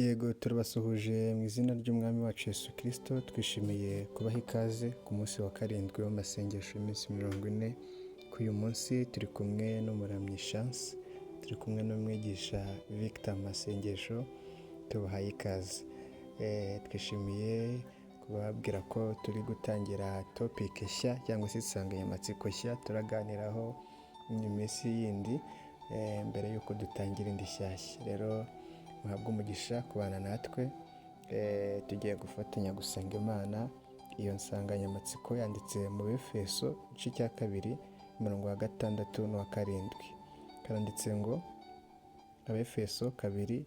Yego, turabasuhuje mu izina ry'Umwami wacu Yesu Kirisito. Twishimiye kubaha ikaze ku munsi wa karindwi w'amasengesho y'iminsi 40. Kuri uyu munsi turi kumwe n'umuramyi Chance, turi kumwe n'umwigisha Victor Masengesho, tubahaye ikaze. Twishimiye kubabwira ko turi gutangira topic nshya cyangwa se insanganyamatsiko nshya turaganiraho mu minsi yindi mbere y'uko dutangira indi nshyashya. Rero muhabwe umugisha kubana natwe, tugiye gufatanya gusenga Imana. Iyo nsanganyamatsiko yanditse mu Befeso igice cya 2, umurongo wa 6 n'uwa 7. Karanditse ngo Abefeso 2,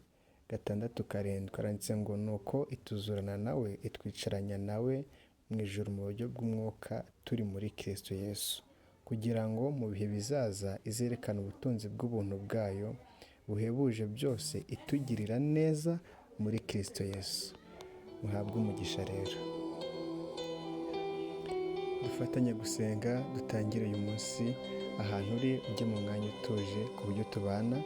6, 7, karanditse ngo: "Nuko ituzurana nawe, itwicaranya nawe mu ijuru mu buryo bw'umwuka turi muri Kristo Yesu, kugira ngo mu bihe bizaza izerekane ubutunzi bw'ubuntu bwayo buhebuje byose itugirira neza muri Kristo Yesu." Muhabwe umugisha. Rero dufatanye gusenga, dutangire uyu munsi. Ahantu uri ujye mu mwanya utuje ku buryo tubana,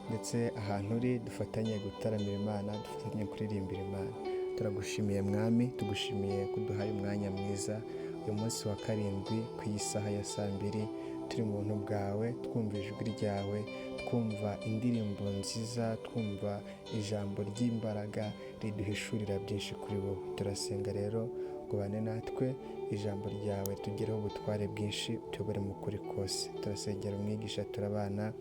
ndetse ahantu uri dufatanye gutaramira Imana, dufatanye kuririmbira Imana. Turagushimiye Mwami, tugushimiye kuduhaye umwanya mwiza uyu munsi wa karindwi ku isaha ya saa 2, turi mu buntu bwawe, twumva ijwi ryawe, twumva indirimbo nziza, twumva ijambo ry'imbaraga riduhishurira byinshi kuri wowe. Turasenga rero ngo ubane natwe, ijambo ryawe tugireho ubutware bwinshi, utuyobore mu kuri kose. Turasengera umwigisha turabana,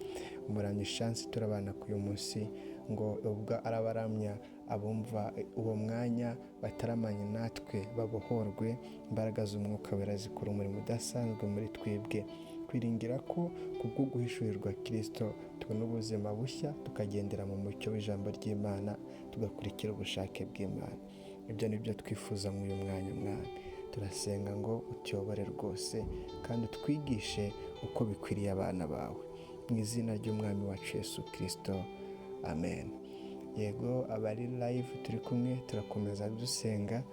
umuramyi Chance turabana kuri uyu munsi, ngo ubwo arabaramya, abumva uwo mwanya bataramanye natwe babohorwe, imbaraga z'Umwuka Wera zikora umurimo udasanzwe muri twebwe. Twiringira ko kubwo guhishurirwa Kirisito tubona ubuzima bushya, tukagendera mu mucyo w'ijambo ry'Imana, tugakurikira ubushake bw'Imana. Ibyo ni byo twifuza muri uyu mwanya. Mwami, turasenga ngo utuyobore rwose kandi utwigishe uko bikwiriye abana bawe, mu izina ry'Umwami wacu Yesu Kirisito, amen. Yego, abari live turi kumwe, turakomeza dusenga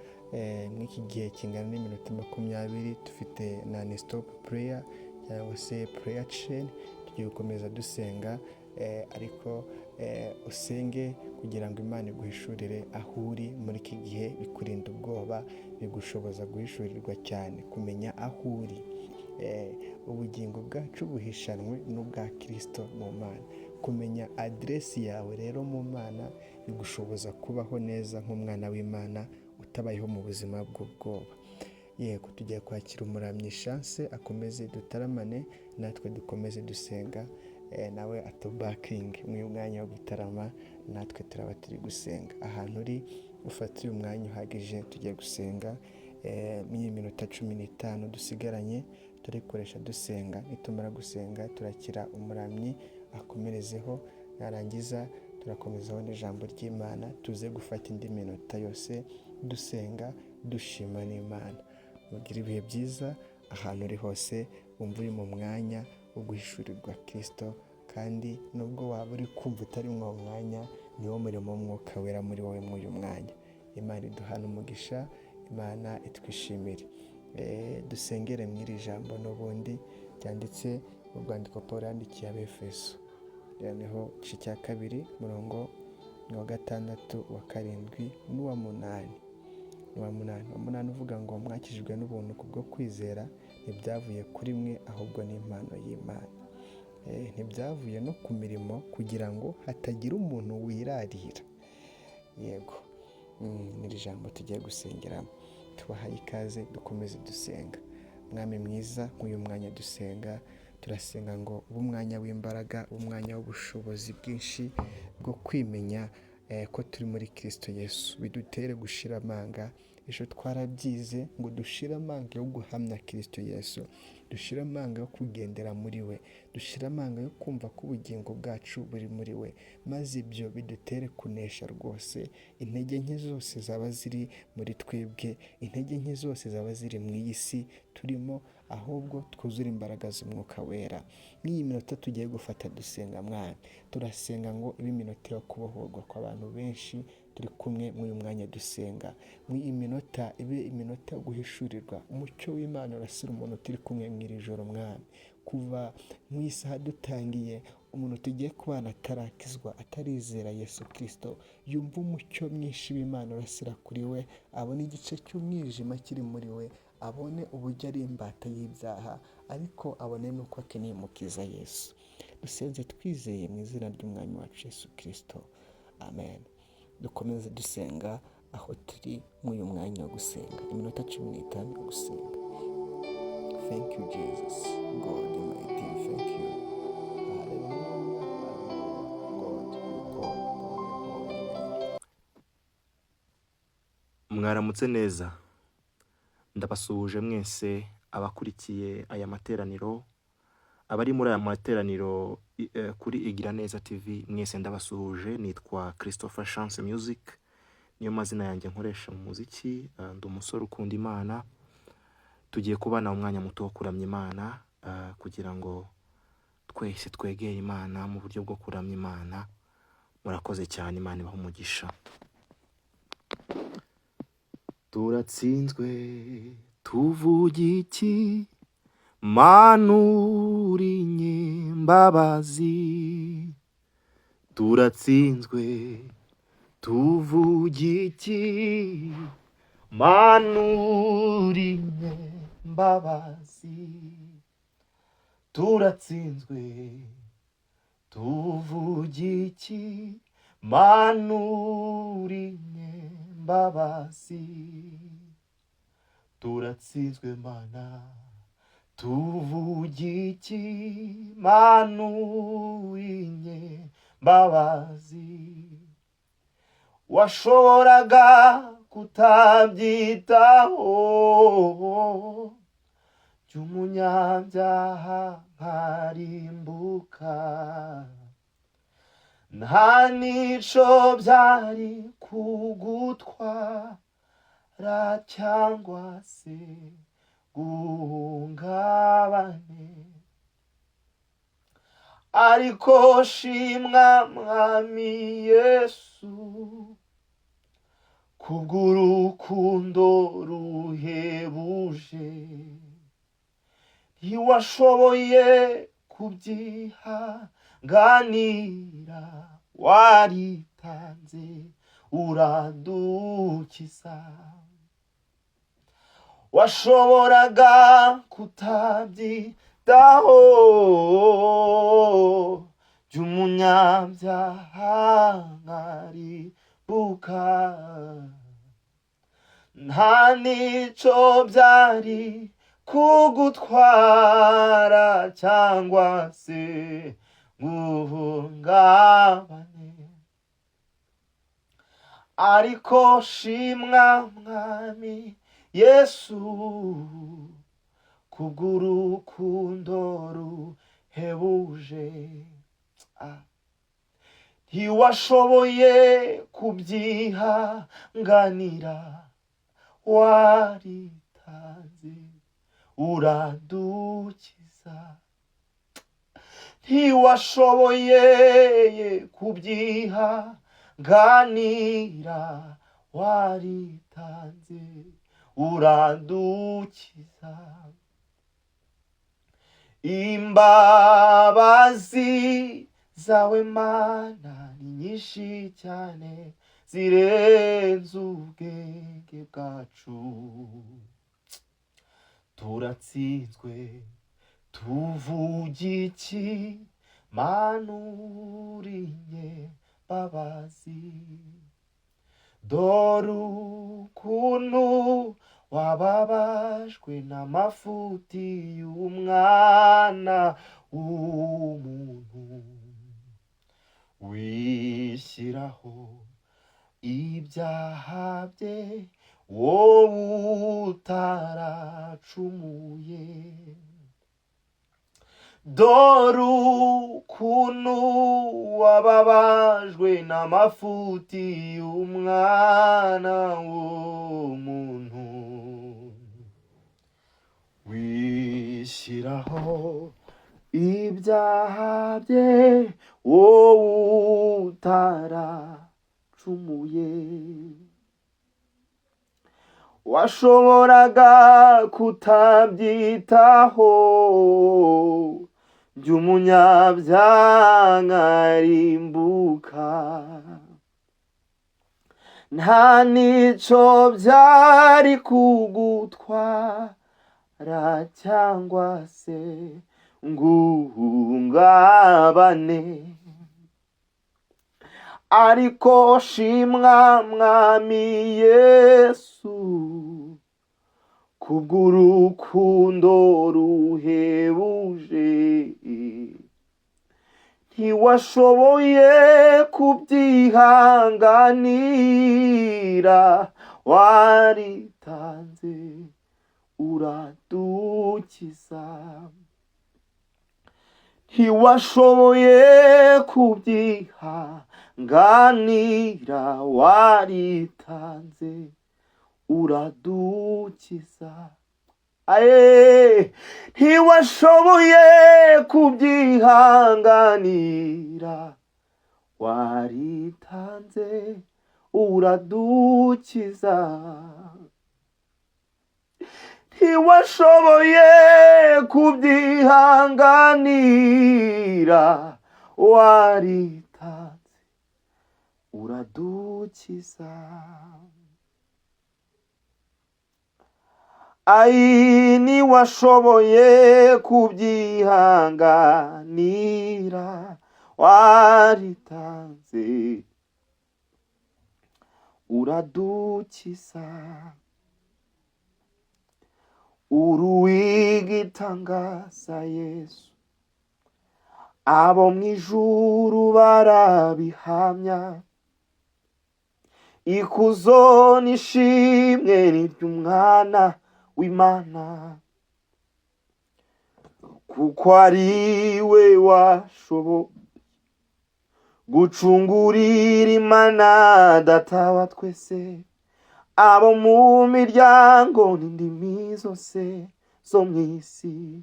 nk'iki gihe kingana n'iminota 20. Dufite non stop prayer cyangwa se prayer chain. Tugiye gukomeza dusenga, ariko usenge kugira ngo Imana iguhishurire aho uri muri iki gihe. Bikurinda ubwoba, bigushoboza guhishurirwa cyane, kumenya aho uri. Ubugingo bwacu buhishanwe n'ubwa Kirisito mu Mana. Kumenya aderesi yawe rero mu Mana bigushoboza kubaho neza nk'umwana w'Imana, utabayeho mu buzima bw'ubwoba. Yego, tugiye kwakira umuramyi Chance, akomeze dutaramane natwe, dukomeze dusenga, nawe atubakinge mu mwanya wo gutarama, natwe turaba turi gusenga. Ahantu uri ufate uyu mwanya uhagije, tugiye gusenga. Muri iyi minota 15 dusigaranye turikoresha dusenga. Nitumara gusenga turakira umuramyi akomerezeho, narangiza turakomezaho n'ijambo ry'Imana, tuze gufata indi minota yose dusenga, dushima n'Imana. Mugire ibihe byiza ahantu uri hose, wumva uri mu mwanya wo guhishurirwa Kirisito, kandi nubwo waba uri kumva utari muri uwo mwanya, niwo murimo w'Umwuka Wera muri wowe muri uyu mwanya. Imana iduhana umugisha, Imana itwishimire. Dusengere mu iri jambo n'ubundi ryanditse mu rwandiko Paul yandikiye Abefeso, noneho igice cya 2, murongo wa 6, wa 7 n'uwa 8. Uwa 8 uvuga ngo: "Mwakijijwe n'ubuntu kubwo kwizera, ntibyavuye kuri mwe, ahubwo ni impano y'Imana. Ntibyavuye no ku mirimo, kugira ngo hatagira umuntu wirarira." Yego, n'iri jambo tugiye gusengeramo. Tubahaye ikaze, dukomeze dusenga. Mwami mwiza, nk'uyu mwanya dusenga, turasenga ngo ube umwanya w'imbaraga, umwanya w'ubushobozi bwinshi bwo kwimenya ko turi muri Kirisito Yesu, bidutere gushira amanga. Ejo twarabyize ngo dushire amanga yo guhamya Kirisito Yesu, dushire amanga yo kugendera muri we, dushire amanga yo kumva ko ubugingo bwacu buri muri we, maze ibyo bidutere kunesha rwose intege nke zose zaba ziri muri twebwe, intege nke zose zaba ziri mu iyi si turimo, ahubwo twuzure imbaraga z'Umwuka Wera. Nk'iyi minota tugiye gufata dusenga, Mwami, turasenga ngo ibe iminota yo kubohorwa kw'abantu benshi turi kumwe muri uyu mwanya dusenga. Muri iyi minota ibe iminota yo guhishurirwa umucyo w'Imana, urasira umuntu turi kumwe mu iri joro. Mwami, Kuva mu isaha dutangiye, umuntu tugiye kubana atarakizwa, atarizera Yesu Kirisito, yumva umucyo mwinshi w'Imana urasira kuri we, abone igice cy'umwijima kiri muri we, abone uburyo ari imbata y'ibyaha, ariko abone n'uko akeneye umukiza Yesu. Dusenze twizeye mu izina ry'Umwami wacu Yesu Kirisito, amen. Dukomeze dusenga aho turi muri uyu mwanya wo gusenga, iminota 15 yo gusenga. Thank you, Jesus. God mighty, thank you. Hallelujah, hallelujah. God, we call upon your holy name. Mwaramutse neza. Ndabasuhuje mwese abakurikiye aya materaniro, abari muri aya materaniro kuri Igira Neza TV, mwese ndabasuhuje. Nitwa Christopher Chance Music, niyo mazina yanjye nkoresha mu muziki. Ndi umusore ukunda Imana. Tugiye kubana umwanya muto wo kuramya Imana, kugira ngo twese twegere Imana mu buryo bwo kuramya Imana. Murakoze cyane, Imana ibahe umugisha. Turatsinzwe, tuvuga iki? Mana uri nyembabazi, turatsinzwe, tuvuga iki? Mana uri nyembabazi, turatsinzwe, tuvuga iki? Mana uri nyembabazi, turatsinzwe, Mana, tuvuga iki? Mana uri nyembabazi, washoboraga kutabyitaho, by'umunyabyaha nkarimbuka, nta nico byari kugutwara cyangwa se guhungabane, ariko shimwa Mwami Yesu kubw'urukundo ruhebuje, ntiwashoboye kubyihanganira, waritanze uradukiza. Washoboraga kutabyitaho, by'umunyabyaha nkarimbuka, nta nico byari kugutwara cyangwa se guhungabane, ariko shimwa Mwami Yesu kubw'urukundo ruhebuje. Ntiwashoboye kubyihanganira, waritanze uradukiza. Ntiwashoboye kubyihanganira, waritanze uradukiza. Imbabazi zawe Mana ni nyinshi cyane, zirenze ubwenge bwacu. Turatsinzwe, tuvuga iki? Mana uri nyembabazi, dore ukuntu wababajwe n'amafuti y'umwana w'umuntu, wishyiraho ibyaha bye, wowe utaracumuye. Dore ukuntu wababajwe n'amafuti y'umwana w'umuntu, wishyiraho ibyaha bye, wowe utaracumuye. Washoboraga kutabyitaho, njye umunyabyaha nkarimbuka. Nta n'icyo byari kugutwara cyangwa se nguhungabane, ariko shimwa Mwami Yesu kubw'urukundo ruhebuje. Ntiwashoboye kubyihanganira, waritanze uradukiza. Ntiwashoboye kubyihanganira, waritanze uradukiza. Aye, ntiwashoboye kubyihanganira, waritanze uradukiza. Ntiwashoboye kubyihanganira, waritanze uradukiza. Ayi, ntiwashoboye kubyihanganira, waritanze uradukiza. Uruwigitangaza Yesu, abo mu ijuru barabihamya. Ikuzo n'ishimwe ni ry'Umwana w'Imana, kuko ari we washoboye gucungurira Imana Data wa twese abo mu miryango n'indimi zose zo mu isi.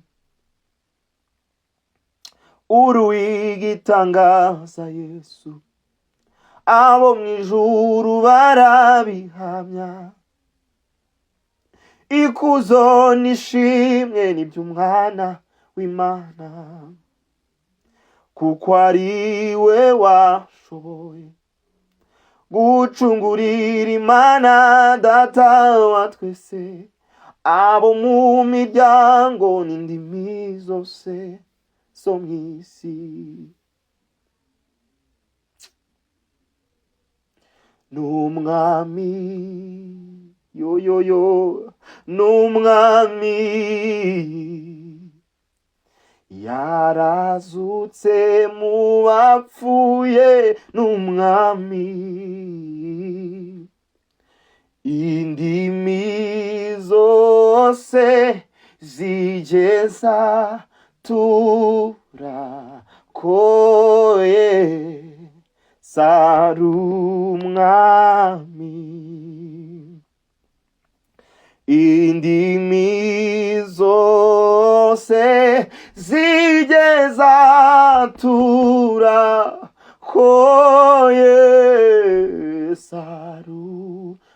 Uruwigitangaza Yesu, abo mu ijuru barabihamya. Ikuzo n'ishimwe ni by'Umwana w'Imana, kuko ari we washoboye gucungurira Imana Data wa twese abo mu miryango n'indimi zose zo mu isi. N'Umwami, yoyoyo, n'Umwami yarazutse mu bapfuye, n'Umwami. Indimi zose zigeza turakoye sarumwami. Indimi zose zigeza turakoye sarumwami.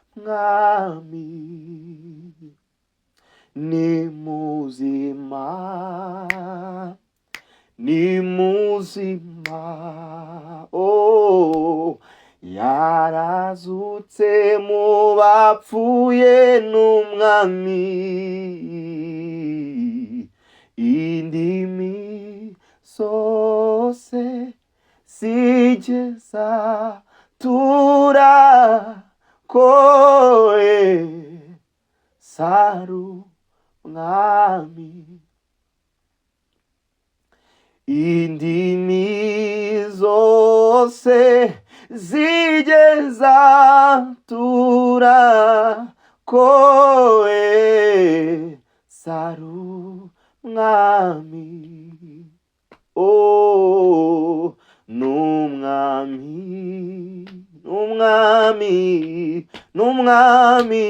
Ni muzima, ni muzima, oh, yarazutse mu bapfuye, n'Umwami. Indimi zose zigeza turakoye sarumwami. Indimi zose zigeza turakoye sarumwami. Oh, n'Umwami, n'Umwami, n'Umwami,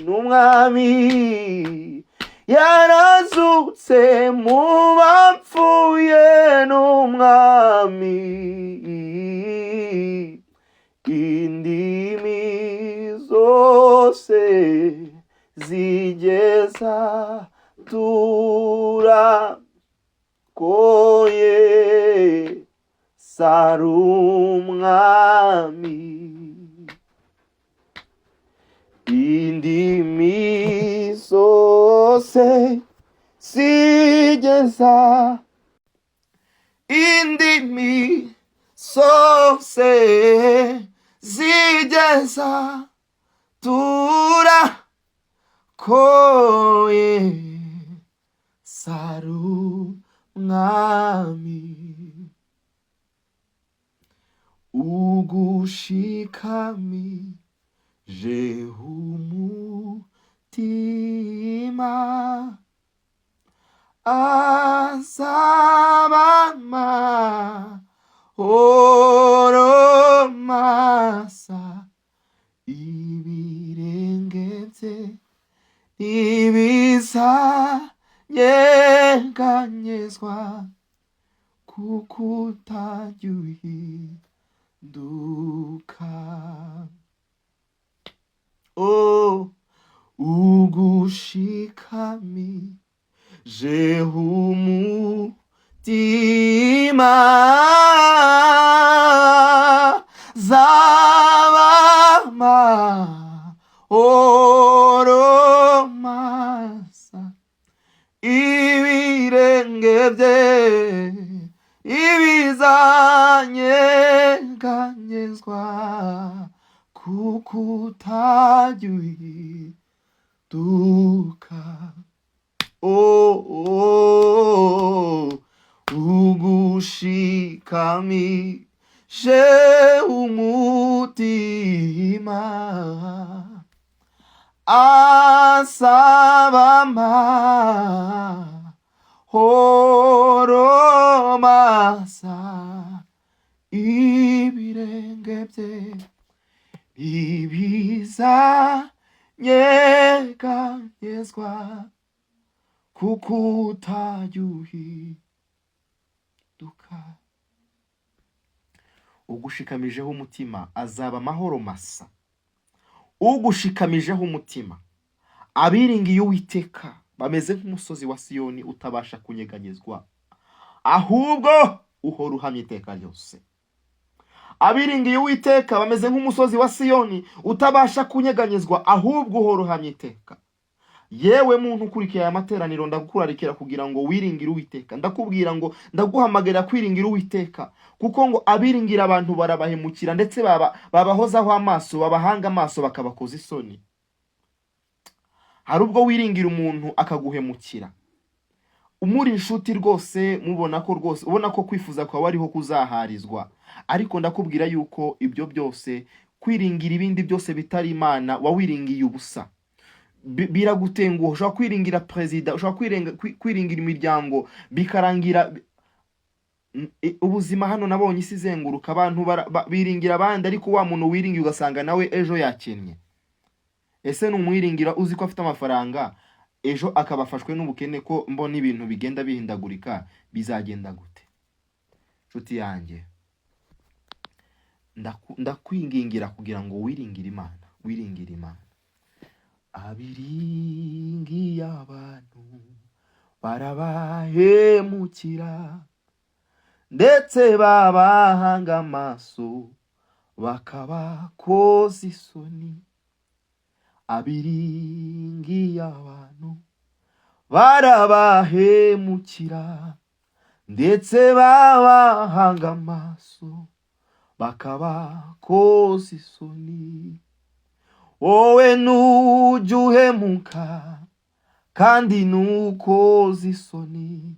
n'Umwami yarazutse mu bapfuye, n'Umwami. Indimi zose Yesu ari umwami. Indimi zose zigeza, indimi zose zigeza tura ko Yesu ari umwami. Ugushikamije umutima azaba amahoro masa, ibirenge bye ntibizanyeganyezwa, kuko utajya uhinduka. Oh, ugushikamije umutima zaba amahoro masa, ibirenge bye ibizanyeganyezwa, kuko utajya uhinduka. Oh, oh, ugushikamije umutima asaba amahoro masa, ibirenge bye ntibizanyeganyezwa, kuko utajya uhinduka. Ugushikamijeho umutima azaba amahoro masa. Ugushikamijeho umutima. Abiringiye Uwiteka bameze nk'umusozi wa Siyoni utabasha kunyeganyezwa, ahubwo uhora uhamye iteka ryose. Abiringiye Uwiteka bameze nk'umusozi wa Siyoni utabasha kunyeganyezwa, ahubwo uhora uhamye iteka. Yewe muntu ukurikiye aya materaniro, ndakurarikira kugira ngo wiringire Uwiteka. Ndakubwira ngo ndaguhamagarira kwiringira Uwiteka, kuko ngo abiringira abantu barabahemukira, ndetse babahozaho amaso, babahanga amaso, bakabakoza isoni. Hari ubwo wiringira umuntu akaguhemukira, umuri inshuti rwose, mubona ko rwose ubona ko kwifuza kwawe ariho kuzaharizwa. Ariko ndakubwira yuko ibyo byose, kwiringira ibindi byose bitari Imana, wawiringiye ubusa. Biragutenguha. Ushobora kwiringira perezida, ushobora kwiringira imiryango, bikarangira ubuzima hano nabonye isi izenguruka, abantu biringira abandi, ariko wa muntu wiringiye ugasanga nawe ejo yakennye. Ese numwiringira uzi ko afite amafaranga, ejo akaba afashwe n'ubukene, ko mbona ibintu bigenda bihindagurika, bizagenda gute? Nshuti yanjye, ndakwingingira kugira ngo wiringire Imana, wiringire Imana. Abiringiye abantu barabahemukira, ndetse babahanga amaso bakabakoza isoni. Abiringiye abantu barabahemukira, ndetse babahanga amaso bakabakoza isoni. Wowe nujya uhemuka kandi nukoza isoni.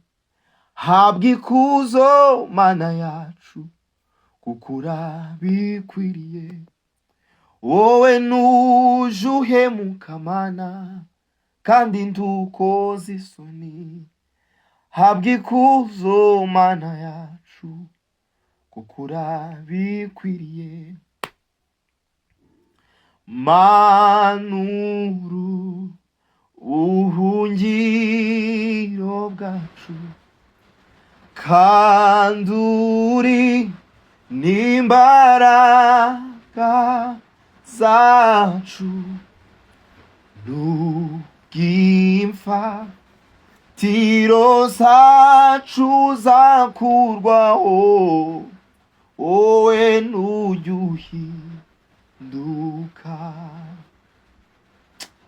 Habwa ikuzo, Mana yacu, kuko urabikwiriye. Wowe nujya uhemuka, Mana, kandi ntukoza isoni. Habwa ikuzo, Mana yacu, kuko urabikwiriye. Manuru ubuhungiro bwacu, kandi uri n'imbaraga zacu, Inzitiro zacu zakurwaho, wowe nujya uhinduka.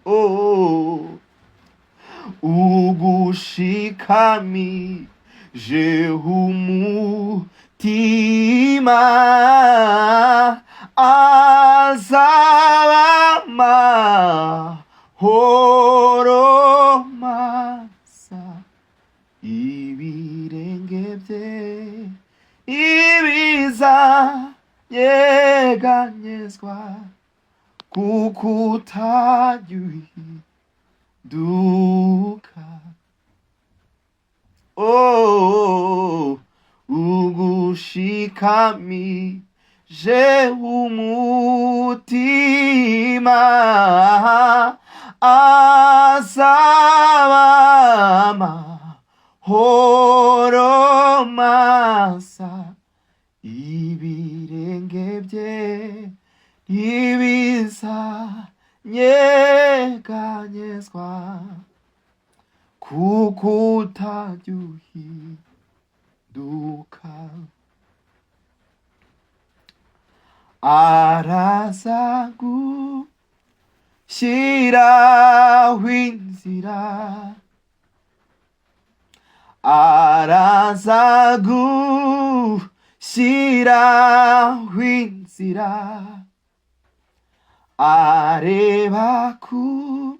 Oh, ugushikamije umutima azaba amahoro masa, ibirenge bye ntibizanyeganyezwa, kuko utajya uhinduka. Oh, ugushikamije umutima azaba amahoro masa, ibirenge bye ntibizanyeganyezwa, kuko utajya uhinduka. Araza gushyiraho inzira, araza gushyiraho inzira, areba kuraho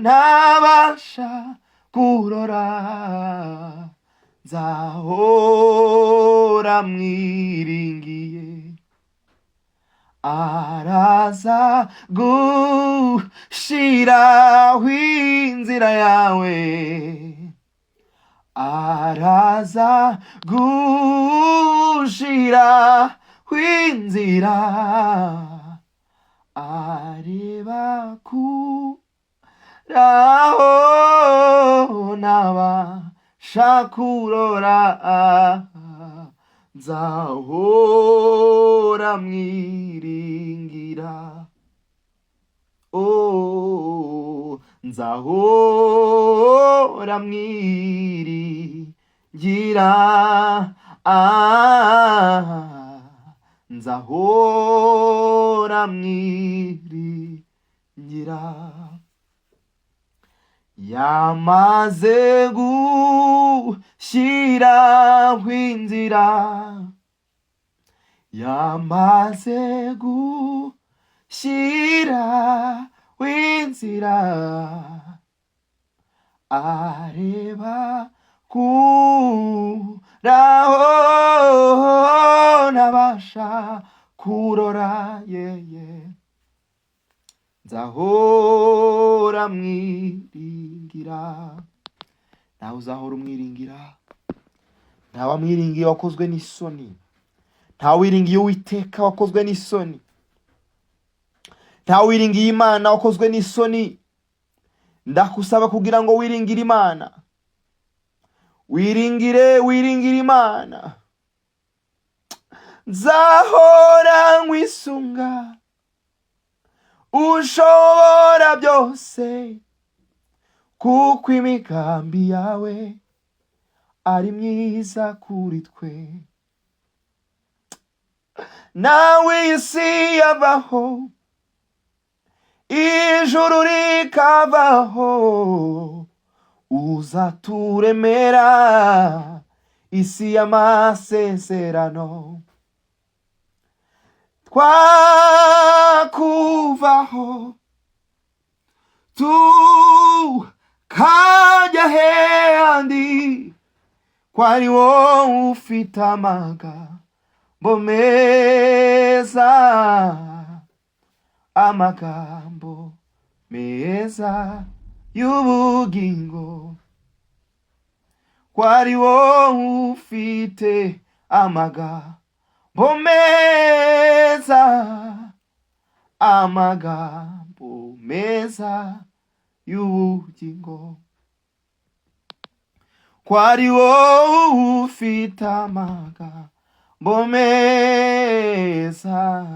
ntabasha kurora, nzahora mwiringiye. Araza gushiraho inzira yawe, araza gushiraho inzira, areba kuraho ntabasha kurora, nzahora mwiringira. Oh, nzahora mwiringira, ah, nzahora mwiringira. Yamaze gushyiraho inzira, yamaze gushyiraho inzira, areba kuraho ntabasha kurora, yeye nzahora mwiringira. Nawe uzahora umwiringira. Ntawamwiringiye wakozwe n'isoni, ntawiringiye Uwiteka wakozwe n'isoni, ntawiringiye Imana wakozwe n'isoni. Ndakusaba kugira ngo wiringire Imana, wiringire, wiringire Imana. Nzahora nkwisunga, ushobora byose, kuko imigambi yawe ari myiza kuri twe. Nawe isi yavaho, ijuru rikavaho, uzaturemera isi y'amasezerano. Twakuvaho tukajya hehandi, ko ari wowe ufite amagambo meza, amagambo meza y'ubugingo, ko ari wowe ufite amagambo meza, amagambo meza y'ubugingo, ko ari wowe ufite amagambo meza,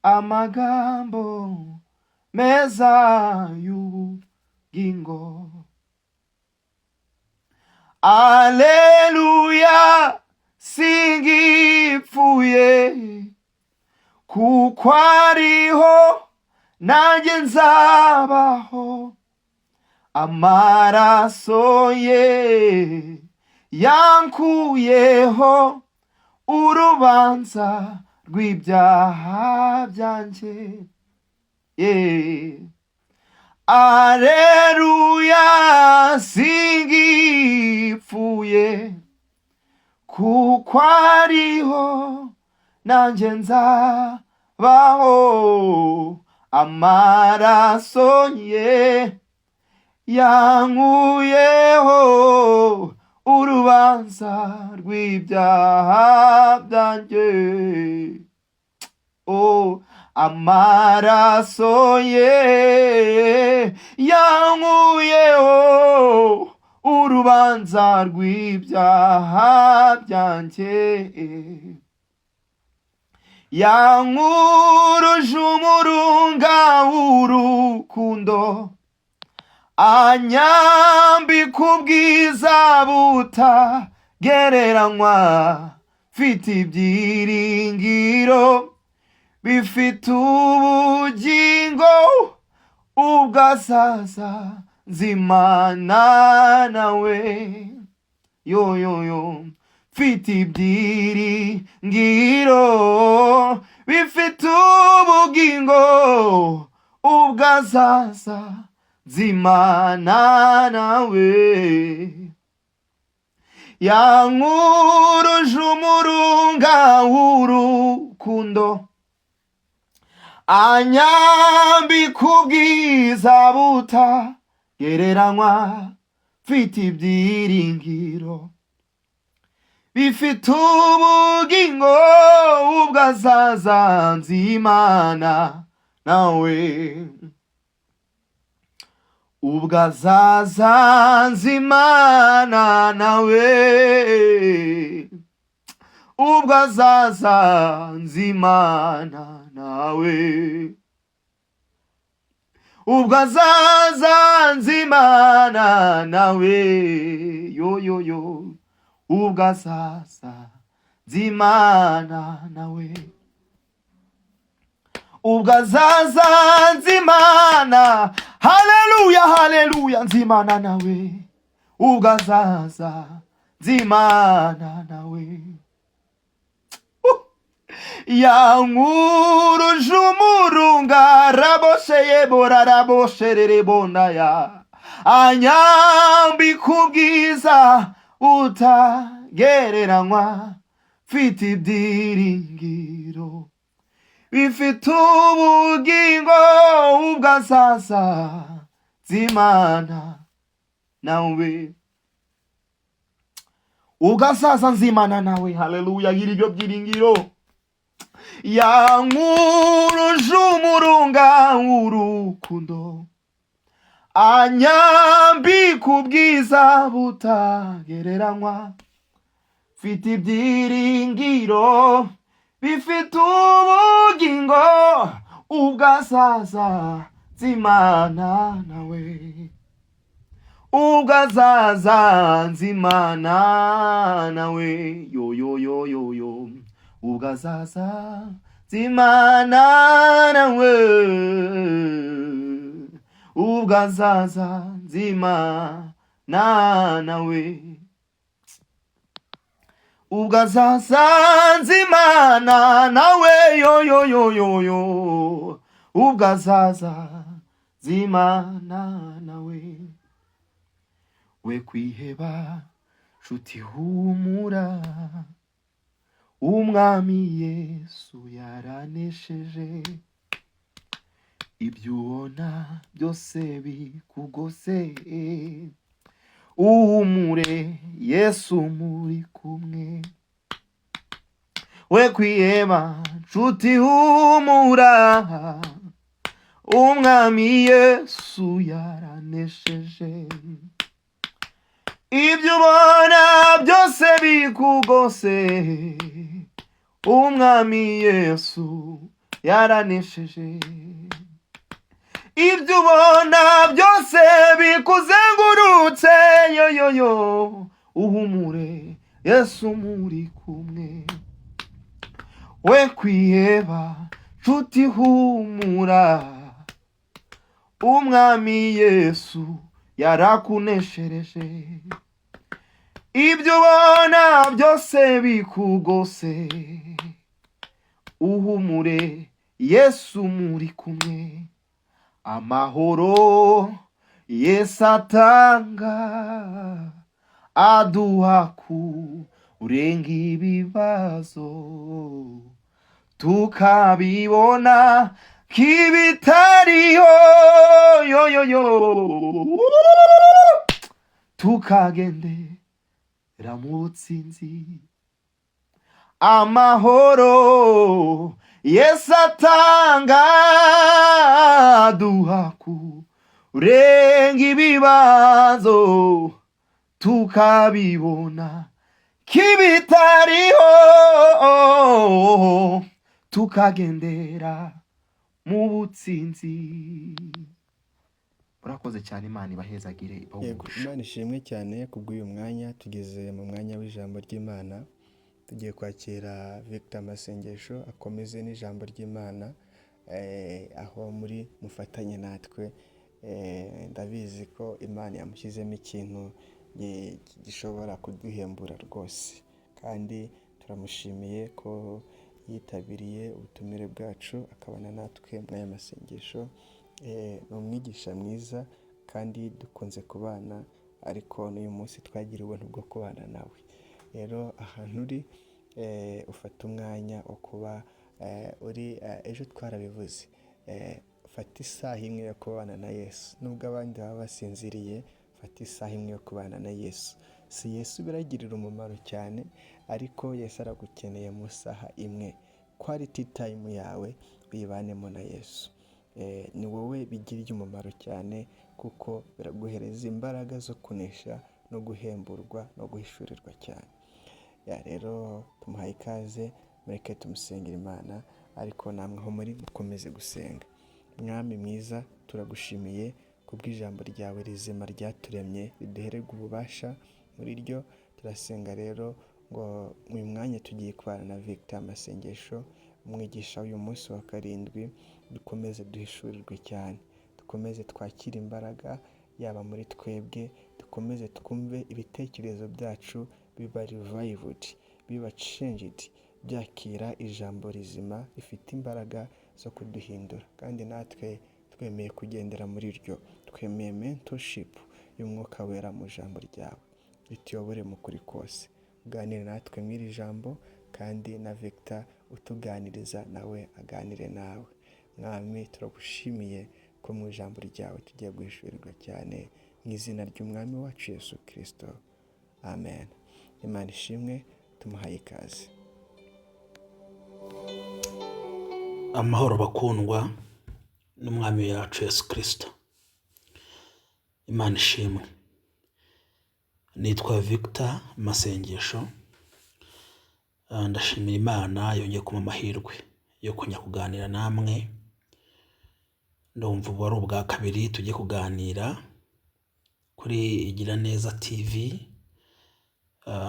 amagambo meza y'ubugingo. Aleluya, singipfuye, kuko ariho nanjye nzabaho. Amaraso ye yankuyeho urubanza rw'ibyaha byanjye. Yeah. Aleluya, singipfuye, kuko ariho nanjye nzabaho. Amaraso ye yankuyeho urubanza rw'ibyaha byanjye. Oh, amaraso ye yankuyeho urubanza rw'ibyaha byanjye. Yankuruje umurunga w'urukundo, anyambika ubwiza butagereranywa. Mfite ibyiringiro bifite ubugingo, ubwo azaza nzimana nawe. Yo yo yo, mfite ibyiringiro bifite ubugingo, ubwo azaza nzimana nawe. Yankuruje umurunga w'urukundo, anyambika ubwiza butagereranywa. Mfite ibyiringiro bifite ubugingo, ubwo azaza nzimana nawe. Ubwo azaza nzimana nawe. Ubwo azaza nzimana nawe. Ubwo azaza nzimana nawe. Yo yo yo, ubwo azaza nzimana nawe. Ubwo azaza nzimana, haleluya, haleluya, nzimana nawe. Ubwo azaza nzimana nawe. Yankuruje umurunga rabosheye boraraboshererebonaya, anyambika ubwiza butagereranywa. Mfite ibyiringiro bifite ubugingo, ubwo azaza nzimana nawe. Ubwo azaza nzimana nawe. Haleluya, gira ibyo byiringiro. Yankuruje umurunga w'urukundo, anyambika ubwiza butagereranywa. Mfite ibyiringiro bifite ubugingo, ubwo azaza nzimana nawe. Ubwo azaza nzimana nawe. Yo yo yo yo yo, ubwo azaza nzimana nawe. Ubwo azaza nzimana nawe. Ubwo azaza nzimana nawe. Yo yo yo yo yo, ubwo azaza nzimana nawe. We kwiheba nshuti, humura, Umwami Yesu yaranesheje. Ibyo ubona byose bikugose, uhumure, Yesu muri kumwe. We kwiheba nshuti, humura, Umwami Yesu yaranesheje. Ibyo ubona byose bikugose, Umwami Yesu yaranesheje. Ibyo ubona byose bikuzengurutse, yoyoyo, uhumure, Yesu muri kumwe. We kwiheba nshuti, humura, Umwami Yesu yarakuneshereje. Ibyo ubona byose bikugose, uhumure, Yesu muri kumwe. Amahoro Yesu atanga aduha kurenga ibibazo, tukabibona nk'ibitariho, yoyoyo, tukagendera mu butsinzi. Amahoro Yesu atanga aduha kurenga ibibazo, tukabibona k'ibitariho, tukagendera mu butsinzi. Murakoze cyane, Imana ibahezagire, ibahe Yego. umugisha. Imana ishimwe cyane kubw'uyu mwanya. Tugeze mu mwanya w'ijambo ry'Imana. Tugiye kwakira Victor Masengesho akomeze n'ijambo ry'Imana. Aho muri mufatanye natwe. Ndabizi ko Imana yamushyizemo ikintu gishobora kuduhembura rwose, kandi turamushimiye ko yitabiriye ubutumire bwacu akabana natwe muri aya masengesho. Ni umwigisha mwiza kandi dukunze kubana, ariko n'uyu munsi twagira ubuntu bwo kubana nawe. Rero ahantu uri, ufate umwanya wo kuba uri. Ejo twarabivuze, fata isaha imwe yo kubana na Yesu. Nubwo abandi baba basinziriye, fata isaha imwe yo kubana na Yesu. Si Yesu biragirira umumaro cyane, ariko Yesu aragukeneye mu isaha imwe. Quality time yawe uyibanemo na Yesu. Ni wowe bigirira umumaro cyane, kuko biraguhereza imbaraga zo kunesha no guhemburwa no guhishurirwa cyane. Ya, rero tumuhaye ikaze, mureke tumusengera Imana, ariko namwe aho muri mukomeze gusenga. Mwami mwiza, turagushimiye kubw'ijambo ryawe rizima ryaturemye, riduhererwa ububasha muri ryo. Turasenga rero ngo uyu mwanya tugiye kubana na Victor Amasengesho, umwigisha w'uyu munsi wa karindwi, dukomeze duhishurirwe cyane, dukomeze twakire imbaraga yaba muri twebwe, dukomeze twumve ibitekerezo byacu biba revived, biba changed, byakira ijambo rizima rifite imbaraga zo kuduhindura. Kandi natwe twemeye kugendera muri ryo, twemeye mentorship y'Umwuka Wera mu ijambo ryawe, rituyobore mu kuri kose. Uganire natwe muri iri jambo, kandi na Victor utuganiriza nawe aganire nawe. Mwami, turagushimiye ko mu ijambo ryawe tugiye guhishurirwa cyane, mu izina ry'Umwami wacu Yesu Kirisito, amen. Imana ishimwe, tumuhaye ikaze. Amahoro bakundwa n'Umwami wacu Yesu Kirisito. Imana ishimwe. Nitwa Victor Masengesho. Ndashimira Imana yongeye kumpa amahirwe yo kongera kuganira namwe. Ndumva ubu ari ubwa kabiri tugiye kuganira kuri Igira Neza TV,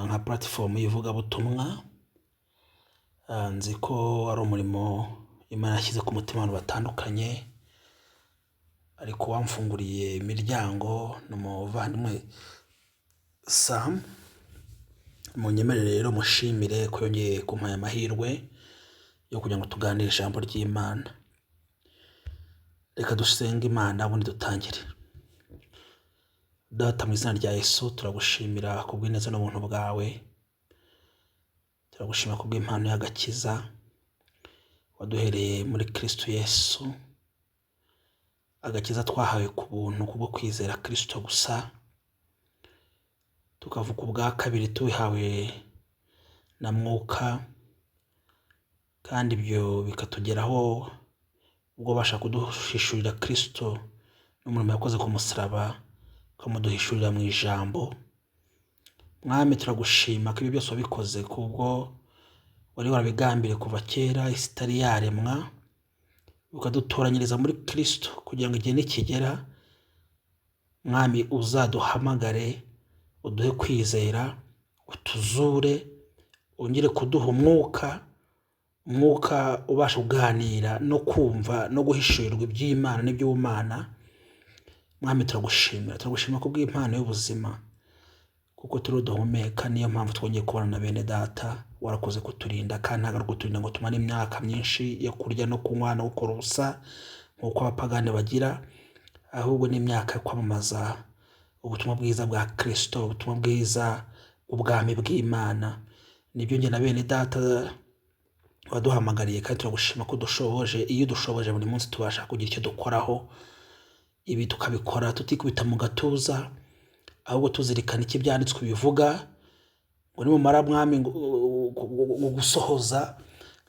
nka platform y'ivugabutumwa. Nzi ko ari umurimo Imana yashyize ku mutima abantu batandukanye, ariko wamfunguriye imiryango ni umuvandimwe Sam. Munyemerere rero mushimire ko yongeye kumpa aya mahirwe yo kugira ngo tuganire ijambo ry'Imana. Reka dusenge Imana ubundi dutangire. Data, mu izina rya Yesu, turagushimira kubw'ineza n'ubuntu bwawe, turagushimira kubw'impano y'agakiza waduhereye muri Kristo Yesu, agakiza twahawe ku buntu kubwo kwizera Kristo gusa, tukavuka ubwa kabiri tubihawe na Mwuka, kandi ibyo bikatugeraho ubwo ubasha kuduhishurira Kristo n'umurimo yakoze ku musaraba, ukamuduhishurira mu ijambo. Mwami, turagushima ko ibyo byose wabikoze kubwo wari warabigambiriye kuva kera isi itari yaremwa. Ukadutoranyiriza muri Kristo kugira ngo igihe nikigera, Mwami, uzaduhamagare, uduhe kwizera, utuzure, wongere kuduha umwuka, umwuka ubasha kuganira no kumva no guhishurirwa iby'Imana n'iby'ubumana. Mwami, turagushimira, turagushimira kubw'impano y'ubuzima, kuko turiho duhumeka. Niyo mpamvu twongeye kubana na bene data. Warakoze kuturinda, kandi ntabwo ari ukuturinda ngo tumare imyaka myinshi yo kurya no kunywa no gukora ubusa nk'uko abapagani bagira, ahubwo ni imyaka yo kwamamaza ubutumwa bwiza bwa Kristo, ubutumwa bwiza bw'ubwami bw'Imana. Nibyo njye na bene data waduhamagariye, kandi turagushima ko udushoboje. Iyo udushoboje buri munsi tubasha kugira icyo dukoraho. Ibi tukabikora tutikubita mu gatuza, ahubwo tuzirikana icyo Ibyanditswe bivuga, ngo nimumara, Mwami, ngo gusohoza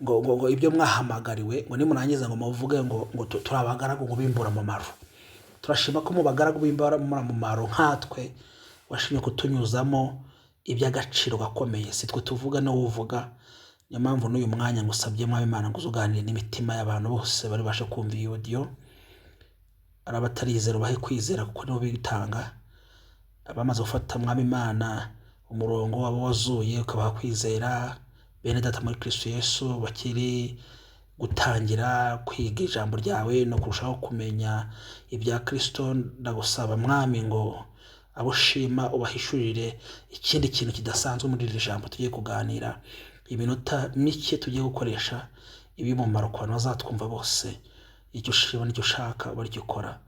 ngo ibyo mwahamagariwe, ngo nimurangiza ngo muvuge ngo turi abagaragu ngo b'imburamumaro. Turashima ko mu bagaragu b'imburamumaro nkatwe washimye kutunyuzamo iby'agaciro gakomeye. Si twe tuvuga, no uvuga. Niyo mpamvu n'uyu mwanya ngusabye, Mwami Imana, ngo uzuganire n'imitima y'abantu bose bari bashe kumva iyi audio. Ari abatarizera, ubahe kwizera kuko nibo bitanga. Abamaze gufata, Mwami Imana, umurongo wabo wazuye, ukabaha kwizera. Bene data muri Kristo Yesu bakiri gutangira kwiga ijambo ryawe no kurushaho kumenya ibya Kristo, ndagusaba, Mwami, ngo abo ushima ubahishurire ikindi kintu kidasanzwe muri iri jambo tugiye kuganira. Iminota mike tugiye gukoresha ib'umumaro ku bantu bazatwumva bose. Icyo ushima n'icyo ushaka uba aricyo ukora.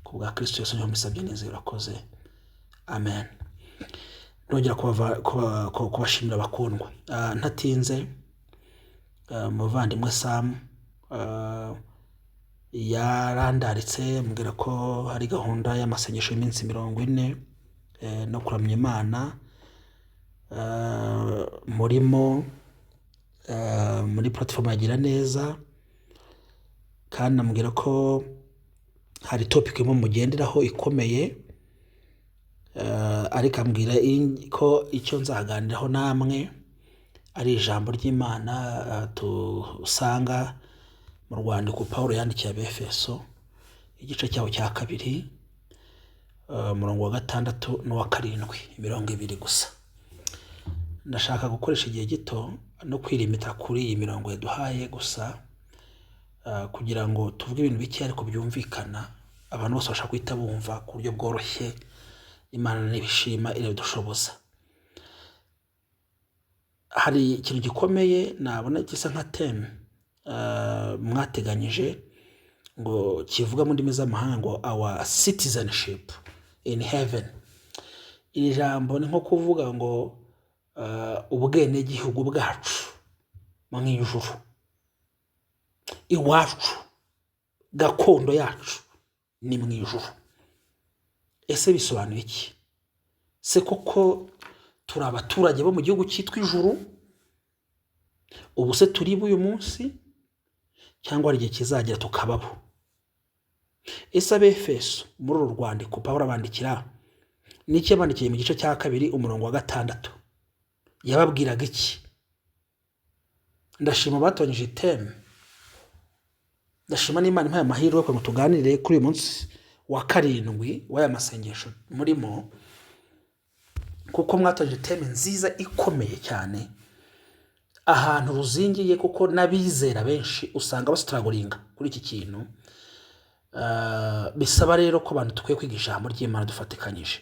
Ku bwa Kristo Yesu niho mbisabye neza, urakoze, amen. Nongera kubashimira bakundwa. Ntatinze, umuvandimwe Sam yarandaritse ambwira ko hari gahunda y'amasengesho y'iminsi 40 no kuramya Imana murimo muri platform ya Giraneza, kandi ambwira ko hari topic imwe mugenderaho ikomeye, ariko ambwira ko icyo nzaganiraho namwe ari ijambo ry'Imana tusanga mu rwandiko Pawulo yandikiye Abefeso, igice cyaho cya kabiri, umurongo wa gatandatu n'uwa karindwi, imirongo ibiri gusa. Ndashaka gukoresha igihe gito no kwirimita kuri iyi mirongo yaduhaye gusa, kugira ngo tuvuge ibintu bike ariko byumvikana, abantu bose bashaka guhita bumva ku buryo bworoshye. Imana nibishima irabidushoboza. Hari ikintu gikomeye nabona gisa nka theme mwateganyije, ngo kivuga mu ndimi z'amahanga ngo "our citizenship in heaven". Iri jambo ni nko kuvuga ngo ubwenegihugu bwacu mu ijuru, iwacu, gakondo yacu ni mu ijuru. Ese bisobanuye iki? Se koko turi abaturage bo mu gihugu cyitwa ijuru? Ubu se turi uyu munsi, cyangwa hari igihe kizagera tukababo? Ese Abefeso, muri uru rwandiko Pawulo abandikira, n'icyo yabandikiye mu gice cya kabiri umurongo wa gatandatu, yababwiraga iki? Ndashima batonyije theme, ndashima n'Imana impaye amahirwe kugira ngo tuganire kuri uyu munsi wa karindwi w'aya masengesho murimo, kuko mwatoje theme nziza ikomeye cyane, ahantu ruzingiye, kuko n'abizera benshi usanga bastrugglinga kuri iki kintu. Bisaba rero ko abantu dukwiye kwiga ijambo ry'Imana dufatikanyije.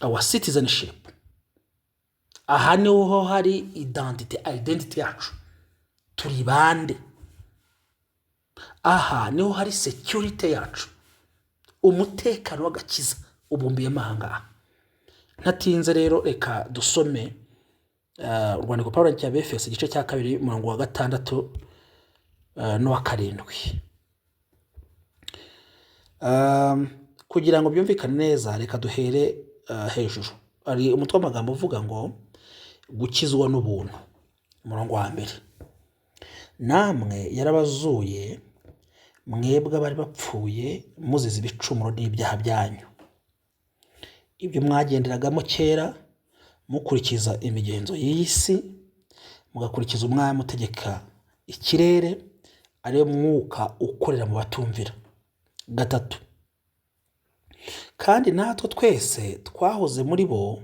Our citizenship, aha niho hari identity yacu, turi bande? Aha niho hari security yacu, umutekano w'agakiza ubumbiyemo aha ngaha. Ntatinze rero, reka dusome urwandiko Pawulo yandikiye Abefeso, igice cya kabiri, umurongo wa gatandatu n'uwa karindwi. Kugira ngo byumvikane neza, reka duhere hejuru. Hari umutwe w'amagambo uvuga ngo "Gukizwa n'ubuntu". Umurongo wa mbere: "Namwe yarabazuye, mwebwe abari bapfuye muzize ibicumuro n'ibyaha byanyu, ibyo mwagenderagamo kera mukurikiza imigenzo y'iyi si, mugakurikiza umwami utegeka ikirere, Ariyo mwuka ukorera mu batumvira. Gatatu, kandi natwe twese twahoze muri bo,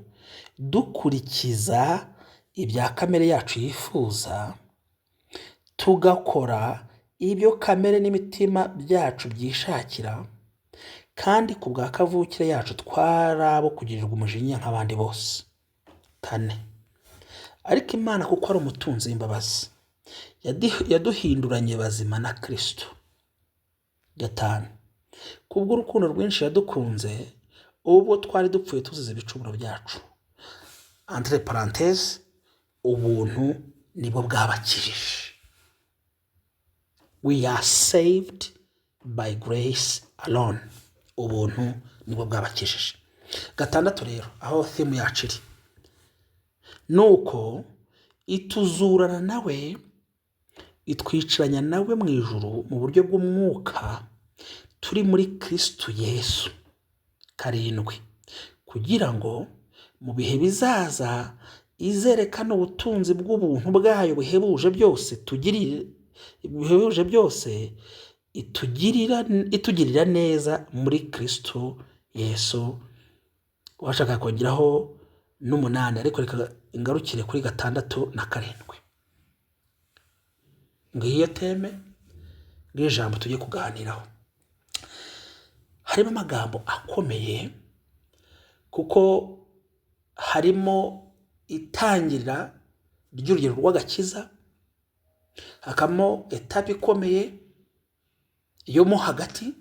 dukurikiza ibya kamere yacu yifuza, tugakora ibyo kamere n'imitima byacu byishakira, kandi ku bwa kavukire yacu twari abo kugirirwa umujinya nk'abandi bose. Kane, ariko Imana, kuko ari umutunzi w'imbabazi, yaduhinduranye bazima na Kristo. Gatanu, kubw'urukundo rwinshi yadukunze ubwo twari dupfuye tuzize ibicumuro byacu. Entre parenthèses, ubuntu nibwo bwabakijije. We are saved by grace alone. Ubuntu nibwo bwabakijije. Gatandatu rero, aho theme yacu iri, nuko ituzurana nawe, itwicaranya nawe mu ijuru mu buryo bw'umwuka, turi muri Kristo Yesu. Karindwi, kugira ngo mu bihe bizaza izerekane ubutunzi bw'ubuntu bwayo buhebuje byose tugirire, buhebuje byose itugirira neza muri Kristo Yesu. Washaka kongeraho n'umunani, ariko reka ingarukire kuri gatandatu na karindwi. Ngiyo theme, ngiyo ijambo tugiye kuganiraho. Harimo amagambo akomeye, kuko harimo itangirira ry'urugero rw'agakiza, hakabamo étape ikomeye yo mo hagati,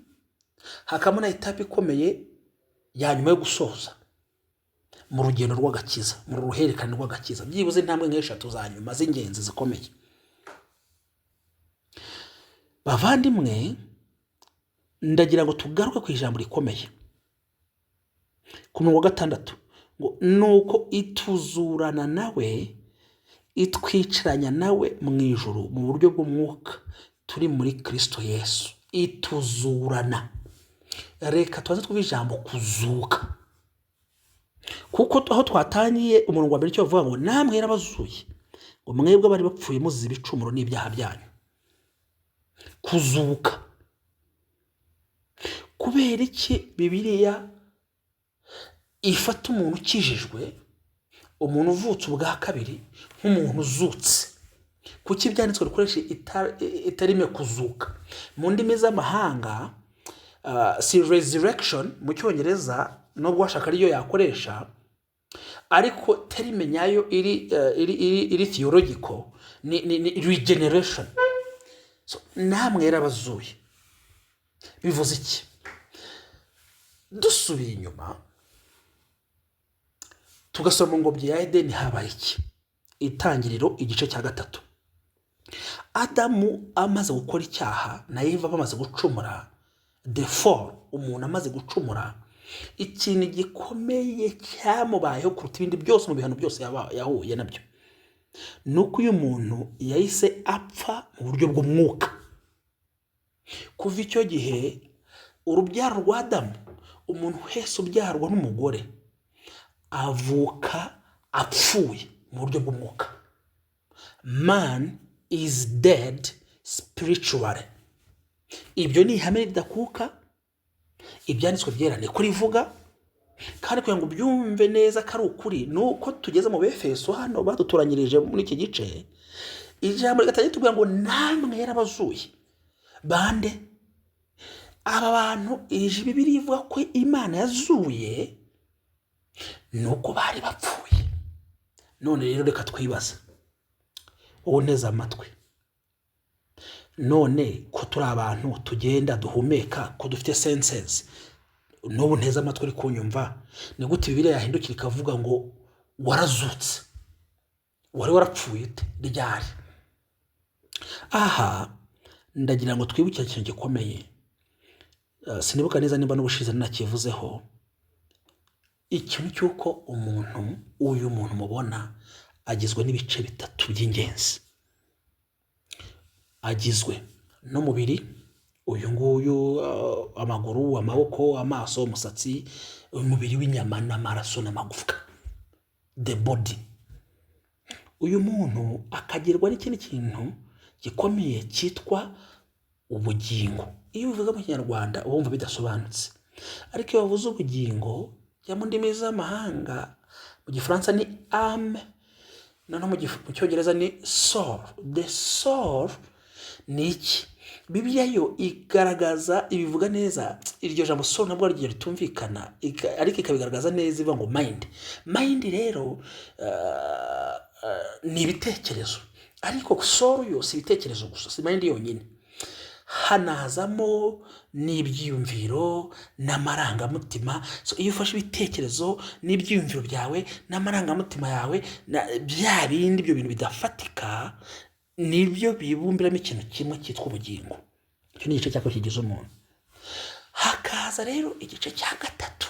hakabamo na étape ikomeye ya nyuma yo gusoza mu rugendo rw'agakiza, mu ruhererekane rw'agakiza, byibuze intambwe nk'eshatu za nyuma z'ingenzi zikomeye. Bavandimwe, ndagira ngo tugaruke ku ijambo rikomeye ku murongo wa gatandatu, ngo nuko ituzurana nawe, itwicaranya nawe mu ijuru mu buryo bw'umwuka, turi muri Kristo Yesu. Ituzurana. Reka tubaze twumve ijambo kuzuka, kuko aho twatangiye umurongo wa mbere, icyo bavuga ngo namwe yarabazuye, ngo mwebwe bari bapfuye muzize ibicumuro n'ibyaha byanyu. Kuzuka, kubera iki Bibiliya ifata umuntu ukijijwe, umuntu uvutse ubwa kabiri, nk'umuntu uzutse? Kuki ibyanditswe bikoresha iterme kuzuka? Mu ndimi z'amahanga si resurrection mu Cyongereza, nubwo washaka ariyo yakoresha, ariko terme nyayo iri theological ni regeneration. So, namwe yarabazuye bivuze iki? Dusubiye inyuma tugasoma mu ngobyi ya Edeni, habaye iki? Itangiriro igice cya 3, Adamu amaze gukora icyaha na Eva bamaze gucumura, the fall, umuntu amaze gucumura, ikintu gikomeye cyamubayeho kuruta ibindi byose mu bihano byose yahuye nabyo, ni uko uyu muntu yahise apfa mu buryo bw'umwuka. Kuva icyo gihe, urubyaro rwa Adamu, umuntu wese ubyarwa n'umugore avuka apfuye mu buryo bw'umwuka. Man is dead spiritually. Ibyo ni ihame ridakuka, Ibyanditswe Byera niko rivuga. Kandi kugira ngo ubyumve neza ko ari ukuri, ni uko tugeze mu Befeso hano badutoranyirije muri iki gice, ijambo rigatangira tubwira ngo namwe yarabazuye. Bande aba bantu ije Bibiliya ivuga ko Imana yazuye? Ni uko bari bapfuye. None rero reka twibaze, wowe unteze amatwi, none ko turi abantu tugenda, duhumeka, ko dufite senses, n'ubu nteze amatwi uri kunyumva, ni gute Bibiliya yahindukira ikavuga ngo warazutse? Wari warapfuye ute? Ryari? Aha ndagira ngo twibukire ikintu gikomeye. Sinibuka neza niba n'ubushize nakivuzeho, ikintu cy'uko umuntu, uyu muntu mubona, agizwe n'ibice bitatu by'ingenzi. Agizwe n'umubiri uyu nguyu, amaguru, amaboko, amaso, umusatsi, umubiri w'inyama n'amaraso n'amagufwa, the body. Uyu muntu akagirwa n'ikindi kintu gikomeye cyitwa Ubugingo, iyo ubivuga mu Kinyarwanda uba wumva bidasobanutse, ariko iyo bavuze ubugingo jya mu ndimi z'amahanga, mu Gifaransa ni âme, noneho mu Cyongereza ni soul. The soul ni iki? Bibiliya yo igaragaza, ibivuga neza. Iryo jambo soul ntabwo ari ryo ritumvikana, ariko ikabigaragaza neza ivuga ngo mind. Mind rero ni ibitekerezo, ariko soul yo si ibitekerezo gusa, si mind yonyine, hanazamo n'ibyiyumviro n'amarangamutima. So iyo ufashe ibitekerezo n'ibyiyumviro byawe n'amarangamutima yawe na bya bindi, ibyo bintu bidafatika, nibyo bibumbiramo ikintu kimwe cyitwa ubugingo. Icyo ni igice cya kabiri kigize umuntu. Hakaza rero igice cya gatatu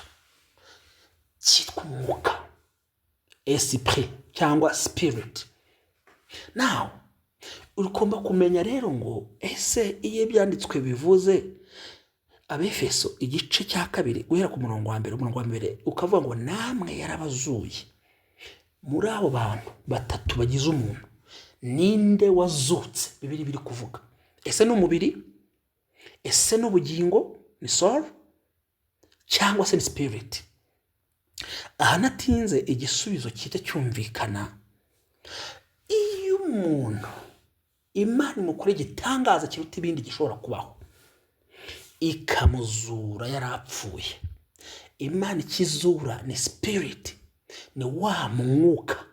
cyitwa umwuka, esprit cyangwa spirit. Now ugomba kumenya rero ngo ese iyo ibyanditswe bivuze, Abefeso igice cya 2 guhera ku murongo wa mbere, umurongo wa mbere ukavuga ngo namwe yarabazuye. Muri abo bantu batatu bagize umuntu, ninde wazutse Bibiri biri kuvuga? Ese ni umubiri? Ese ni ubugingo, ni soul, cyangwa se ni spirit? Aha natinze, igisubizo gihita cyumvikana. Iyo umuntu Imana imukora igitangaza kiruta ibindi gishobora kubaho, ikamuzura yarapfuye, Imana ikizura ni spirit, ni wa mwuka.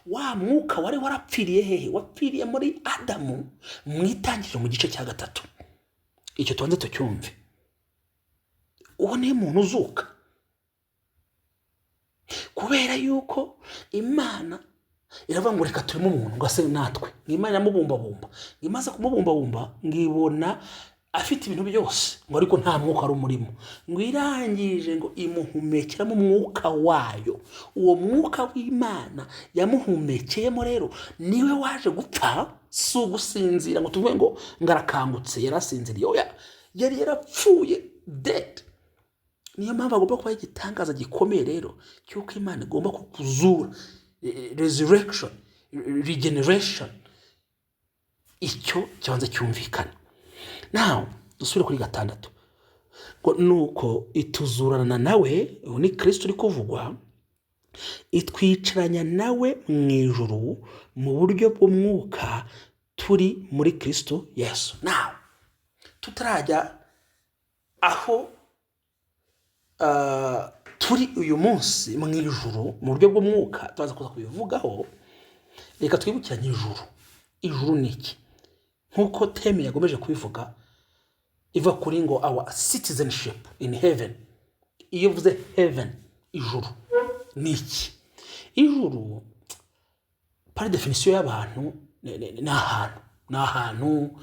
Wa mwuka wari warapfiriye hehe? Wapfiriye muri Adamu mu Itangiriro mu gice cya 3. Icyo tubanze tucyumve. Uwo niyo muntu uzuka, kubera yuko Imana iravuga ngo reka turimo umuntu ngo ase natwe. Ngo Imana iramubumbabumba, ngo imaze kumubumbabumba ngo ibona afite ibintu byose, ngo ariko nta mwuka wari umurimo. Ngo irangije ngo imuhumekeramo umwuka wayo. Uwo mwuka w'Imana yamuhumekeyemo rero niwe waje gupfa. Si ugusinzira ngo tuvuge ngo arakangutse, yarasinziriye. Oya, yari yarapfuye, dead. Niyo mpamvu agomba kubaho igitangaza gikomeye rero cy'uko Imana igomba kukuzura, resurrection, regeneration. Icyo kibanza cyumvikana. Nawe dusubire kuri 6, ngo nuko ituzurana nawe, ubu ni Kirisito uri kuvugwa, itwicaranya nawe mu ijuru mu buryo bw'umwuka turi muri Kirisito Yesu. Nawe tutarajya aho turi uyu munsi mu ijuru mu buryo bw'umwuka, turaza kuza kubivugaho. Reka twibukiranye ijuru. Ijuru ni iki? Nk'uko theme yagomeje kubivuga iva kuri ngo our citizenship in heaven. Iyo uvuze heaven, ijuru ni iki? Ijuru par définition y'abantu ni ahantu, ni ahantu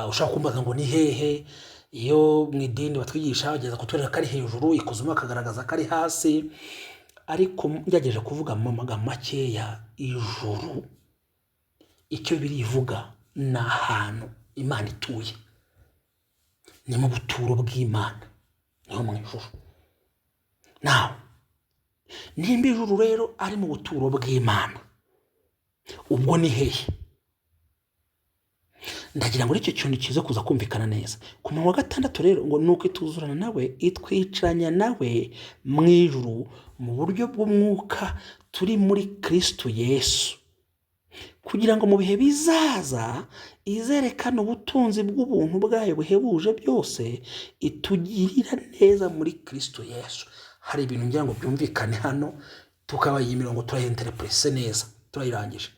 ushobora kumbaza ngo ni hehe. Iyo mu idini batwigisha bageza kutwereka ko ari hejuru, ikuzimu bakagaragaza ko ari hasi, ariko ngerageje kuvuga mu magambo makeya, ijuru icyo birivuga ni ahantu Imana ituye, ni mu buturo bw'Imana, niho mu ijuru. Nawe nimba ijuru rero ari mu buturo bw'Imana, ubwo ni hehe? Ndagira ngo icyo kintu kize kuza kumvikana neza. Ku murongo wa 6 rero ngo nuko ituzurana nawe, itwicaranya nawe mu ijuru mu buryo bw'umwuka turi muri Kristo Yesu, kugira ngo mu bihe bizaza izerekane ubutunzi bw'ubuntu bwayo buhebuje byose itugirira neza muri Kristo Yesu. Hari ibintu ngira ngo byumvikane hano, tukaba iyi mirongo turayinterprese neza, turayirangije.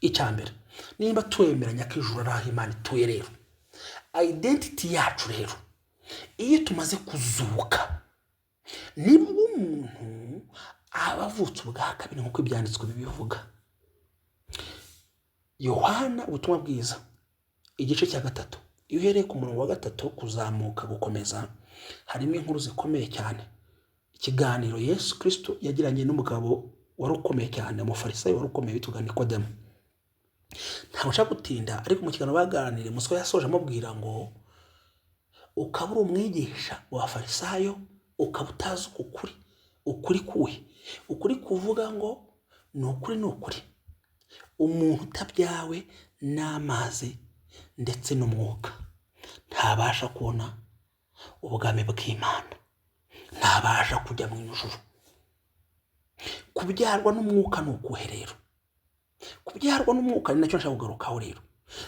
Icya mbere, nimba twemeranya ko ijuru ari aho Imana ituye rero, identity yacu rero iyo tumaze kuzuka, nibwo umuntu aba avutse ubwa kabiri nk'uko Ibyanditswe bibivuga. Yohana ubutumwa bwiza igice cya 3, iyo uhereye ku murongo wa 3 kuzamuka gukomeza, harimo inkuru zikomeye cyane, ikiganiro Yesu Kirisito yagiranye n'umugabo wari ukomeye cyane, umufarisayo wari ukomeye witwaga Nikodemu. Ntabwo nshaka gutinda, ariko mu kiganiro baganiriye, umuswa yasoje amubwira ngo ukaba uri umwigisha wa farisayo, ukaba utazi ukuri. Ukuri kuhe? Ukuri kuvuga ngo ni ukuri, ni ukuri, umuntu utabyawe n'amazi ndetse n'umwuka Ntabasha kubona ubwami bw'Imana, ntabasha kujya mu ijuru. Kubyarwa n'umwuka ni ukuhe rero? Kubyarwa n'umwuka ni nacyo nshaka kugarukaho rero.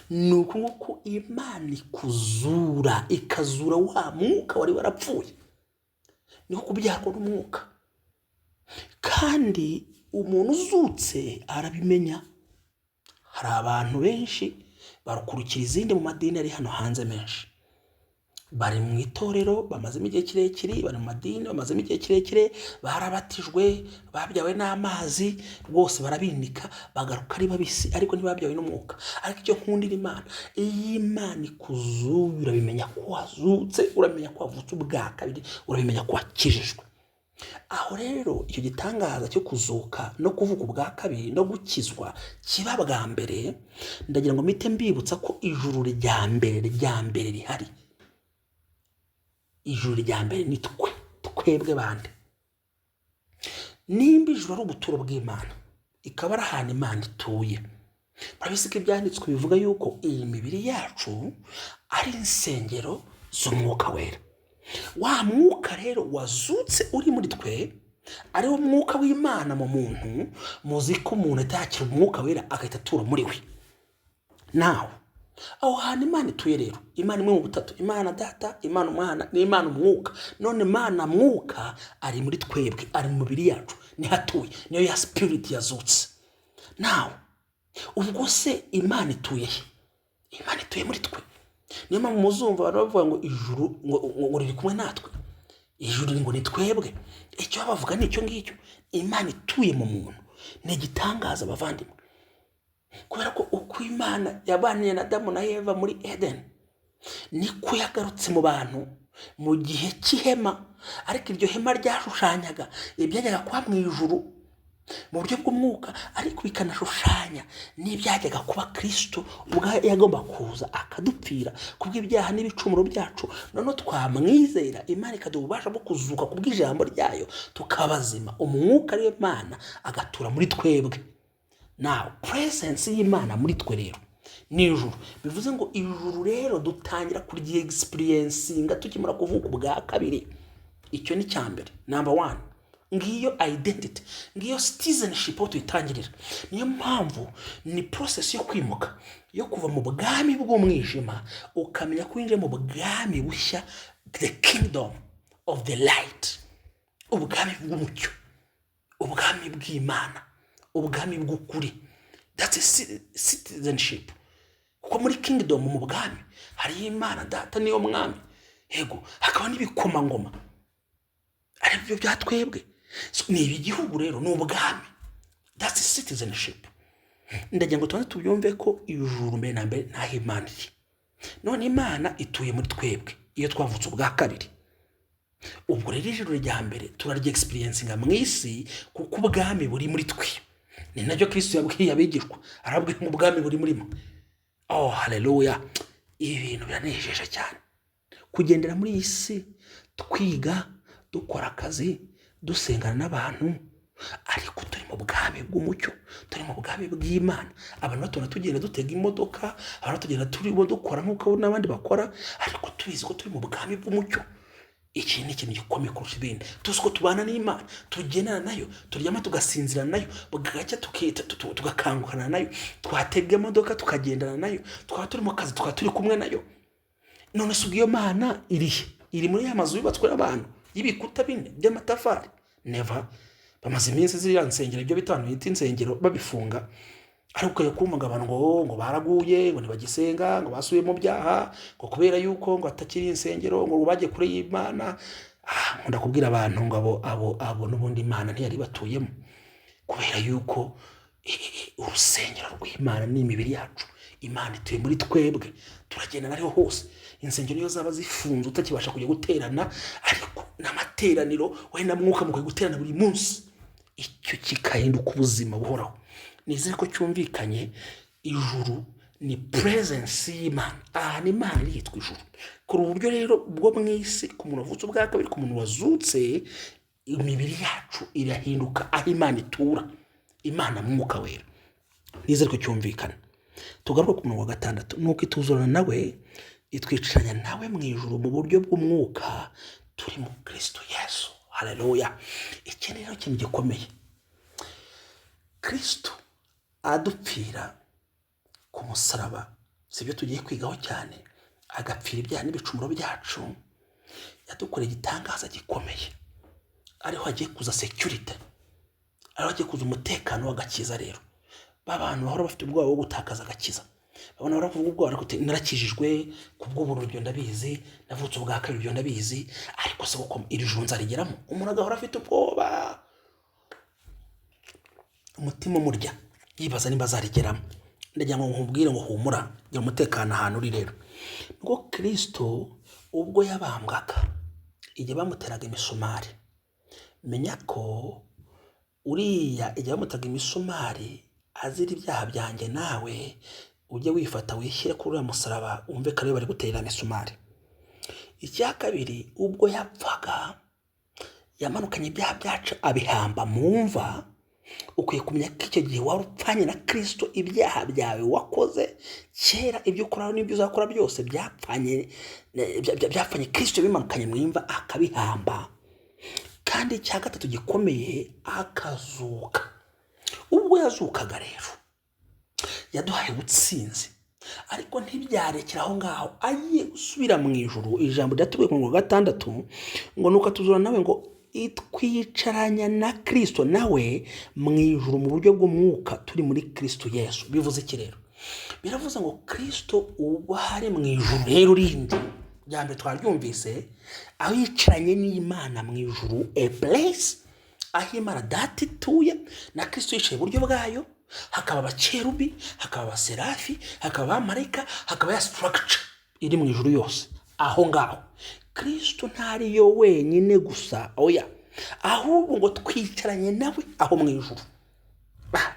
Ni uku nguku Imana ikuzura, ikazura wa mwuka wari warapfuye. Niko kubyarwa n'umwuka. Kandi umuntu uzutse arabimenya. Hari abantu benshi barukurikira izindi mu madini ari hano hanze menshi, bari mu itorero bamazemo igihe kirekire, bari mu madini bamazemo igihe kirekire, barabatijwe, babyawe n'amazi, rwose barabinika, bagaruka ari babisi, ariko ntibabyawe n'umwuka. Ariko icyo nkundira Imana, iyo Imana ikuzuye urabimenya ko wazutse, uramenya ko wavutse ubwa kabiri, urabimenya ko wakijijwe. Aho rero icyo gitangaza cyo kuzuka no kuvuka ubwa kabiri no gukizwa kiba bwa mbere, ndagira ngo mpite mbibutsa ko ijuru rya mbere rihari. Ijuru rya mbere ni twe, twebwe bande? Nimba ijuru ari ubuturo bw'Imana, ikaba ari ahantu Imana ituye, murabizi ko Ibyanditswe bivuga yuko iyi mibiri yacu ari insengero z'Umwuka Wera. Wa mwuka rero wazutse uri muri twe, ari wo mwuka w'Imana mu muntu. Muzi ko umuntu atakira Umwuka Wera agahita atura muri we. Nawe aho hantu Imana ituye rero, Imana imwe mu butatu, Imana Data, Imana Umwana n'Imana Umwuka. None Imana Mwuka ari muri twebwe, ari mu mibiri yacu, niho atuye, niyo ya spirit yazutse. Nawe ubwo se Imana ituye he? Imana ituye muri twe. Niyo mpamvu muzumva abantu bavuga ngo ijuru ngo riri kumwe natwe, ijuru ngo ni twebwe. Icyo baba bavuga ni icyo ngicyo. Imana ituye mu muntu ni igitangaza, abavandimwe, kubera ko uko Imana yabaniye na Adamu na Eva muri Eden, niko yagarutse mu bantu mu gihe cy'ihema. Ariko iryo hema ryashushanyaga ibyajyaga kuba mu ijuru mu buryo bw'umwuka, ariko bikanashushanya n'ibyajyaga kuba Kirisito ubwo yagomba kuza akadupfira kubw'ibyaha n'ibicumuro byacu. Noneho twamwizera, Imana ikaduha ububasha bwo kuzuka kubw'ijambo ryayo, tukaba bazima, umwuka ariyo Mana agatura muri twebwe. Nawe presence y'Imana muri twe rero ni ijuru. Bivuze ngo ijuru rero dutangira kuryi-experiencinga tukimara kuvuka ubwa kabiri. Icyo ni cya mbere, number one. Ngiyo identity, ngiyo citizenship aho tuyitangirira. Niyo mpamvu ni process yo kwimuka, yo kuva mu bwami bw'umwijima, ukamenya ko winjiye mu bwami bushya, the kingdom of the light, ubwami bw'umucyo, ubwami bw'Imana, ubwami bw'ukuri. That's a citizenship, kuko muri kingdom, mu bwami, hariyo Imana Data, niyo mwami, yego, hakaba n'ibikomangoma aribyo bya twebwe. So, ni ibi gihugu rero ni ubwami. That's citizenship. Ndagira ngo tubanze tubyumve ko ijuru mbere na mbere ntaho Imana iri. None Imana ituye muri twebwe iyo twavutse ubwa kabiri. Ubwo rero ijuru rya mbere turarya-experiencinga mu isi, kuko ubwami buri muri twe. Ni nacyo Kristo yabwiye abigishwa, arababwira ngo ubwami buri muri mwe. Oh, haleluya! Ibi bintu biranejeje cyane, kugendera muri iyi si, twiga, dukora akazi, dusengana n'abantu, ariko turi mu bwami bw'umucyo, turi mu bwami bw'Imana. Abantu batubona tugenda dutega imodoka, abantu tugenda turimo dukora nk'uko n'abandi bakora, ariko tubizi ko turi mu bwami bw'umucyo. Iki ni ikintu gikomeye kurusha ibindi. Tuzi ko tubana n'Imana, tugendana nayo, turyama tugasinzira nayo, bwacya tugakangukana nayo, twatega imodoka tukagendana nayo, twaba turi mu kazi tukaba turi kumwe nayo. None se ubwo iyo Mana irihe? Iri muri ya mazu yubatswe n'abantu y'ibikuta bine by'amatafari? Never. Bamaze iminsi ziriya nsengero, ibyo bita, abantu bita insengero, babifunga, ariko ukajya kumva ngo abantu ngo baraguye, ngo ntibagisenga, ngo basubiye mu byaha, ngo kubera yuko ngo hatakiri insengero, ngo bagiye kure y'Imana. Ah, nkunda kubwira abantu ngo abo n'ubundi Imana ntiyari batuyemo, kubera yuko urusengero rw'Imana ni imibiri yacu. Imana ituye muri twebwe, turagendana ariho hose. Insengero niyo zaba zifunze, utakibasha kujya guterana, ariko n'amateraniro we na Mwuka mukwiye guterana buri munsi, icyo kikahinduka ubuzima buhoraho. Nizere ko cyumvikanye. Ijuru ni presence y'Imana, ahantu Imana iri yitwa ijuru. Kuri ubu buryo rero bwo mu isi, ku muntu wavutse ubwa kabiri, ku muntu wazutse, imibiri yacu irahinduka aho Imana itura, Imana Mwuka Wera. Nizere ko cyumvikana. Tugaruke ku murongo wa gatandatu. Nuko ituzurana nawe. Itwicaranya nawe mu ijuru mu buryo bw'umwuka turi mu Kristo Yesu. Haleluya! Iki rero kintu gikomeye. Kristo adupfira ku musaraba, si byo tugiye kwigaho cyane, agapfira ibyaha n'ibicumuro byacu, yadukoreye igitangaza gikomeye. Ariho hagiye kuza security, ariho hagiye kuza umutekano w'agakiza. Rero ba bantu bahora bafite ubwoba bwo gutakaza agakiza, babona bahora bavuga ubwoba, ariko uti, "Narakijijwe ku bw'ubuntu, ibyo ndabizi, navutse ubwa kabiri, ibyo ndabizi, ariko se koko iri juru nzarigeramo?" Umuntu agahora afite ubwoba, umutima umurya, yibaza niba azarigeramo. Ndagira ngo nkubwire ngo humura, gira umutekano ahantu uri. Rero ubwo Kirisito ubwo yabambwaga, igihe bamuteraga imisumari, menya ko uriya igihe bamuteraga imisumari azira ibyaha byanjye nawe, ujye wifata wishyire kuri uriya musaraba, wumve ko ariwe bari guterera imisumari. Icya kabiri, ubwo yapfaga yamanukanye ibyaha byacu abihamba mu mva. Ukwiye kumenya ko icyo gihe wari upfanye na Kirisito, ibyaha byawe wakoze kera, ibyo ukora n'ibyo uzakora byose byapfanye Kirisito, bimanukanye mu imva akabihamba. Kandi icya gatatu gikomeye, akazuka. Ubwo yazukaga rero yaduhaye ubutsinzi, ariko ntibyarekera aho ngaho. Agiye gusubira mu ijuru, ijambo ryatubwiye ku murongo wa 6 ngo nuko atuzura nawe, ngo itwicaranya na Kirisito nawe mu ijuru mu buryo bw'umwuka turi muri Kirisito Yesu. Bivuze iki rero? Biravuze ngo Kirisito ubwo hari mu ijuru rero rindi rya mbere twaryumvise, aho yicaranye n'Imana mu ijuru, a place aho Imana Data ituye na Kirisito yicaye iburyo bwayo, hakaba abakerubi, hakaba abaserafi, hakaba abamarayika, hakaba ya structure iri mu ijuru yose. Aho ngaho Kirisito ntariyo wenyine gusa, oya, ahubwo ngo twicaranye nawe aho mu ijuru.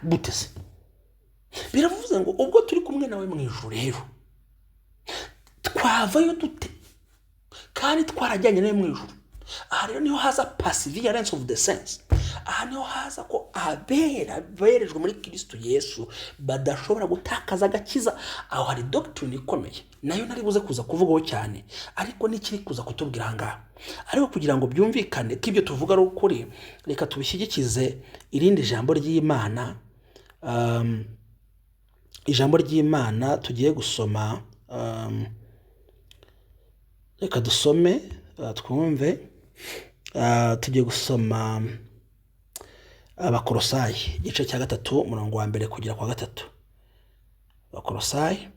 Gute se? Biravuze ngo ubwo turi kumwe nawe mu ijuru rero, twavayo dute kandi twarajyanye nawe mu ijuru? Aha rero niho haza perseverance of the saints. Aha niho haza ko abera berejwe muri Kristo Yesu badashobora gutakaza agakiza. Aho hari doctrine ikomeye nayo nari buze kuza kuvugaho cyane, ariko n'ikiri kuza kutubwira aha ngaha. Ariko kugira ngo byumvikane ko ibyo tuvuga ari ukuri, reka tubishyigikize irindi jambo ry'Imana. Ijambo ry'Imana tugiye gusoma, reka dusome, twumve. Tugiye gusoma Abakorosayi igice cya 3, umurongo wa 1 kugera kwa 3. Abakorosayi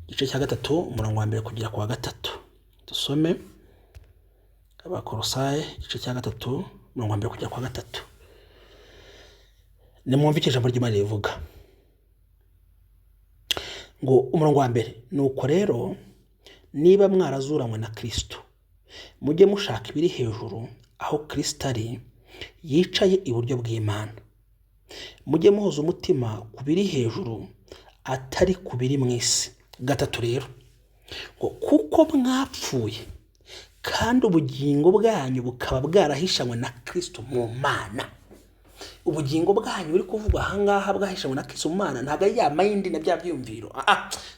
igice cya 3, umurongo wa 1 kugera kwa 3. Dusome Abakorosayi igice cya 3, umurongo wa 1 kugera kwa 3. Nimwumve icyo ijambo ry'Imana rivuga. Ngo umurongo wa 1: "Nuko rero niba mwarazuranywe na Kristo, mujye mushaka ibiri hejuru aho Kristo ari yicaye iburyo bw'Imana. Mujye muhoza umutima ku biri hejuru, atari ku biri mu isi." 3 rero ngo: "Kuko mwapfuye kandi ubugingo bwanyu bukaba bwarahishanywe na Kristo mu Mana." Ubugingo bwanyu buri kuvugwa aha ngaha bwahishanywe na Kristo mu Mana, ntabwo ari ya mind na bya byiyumviro.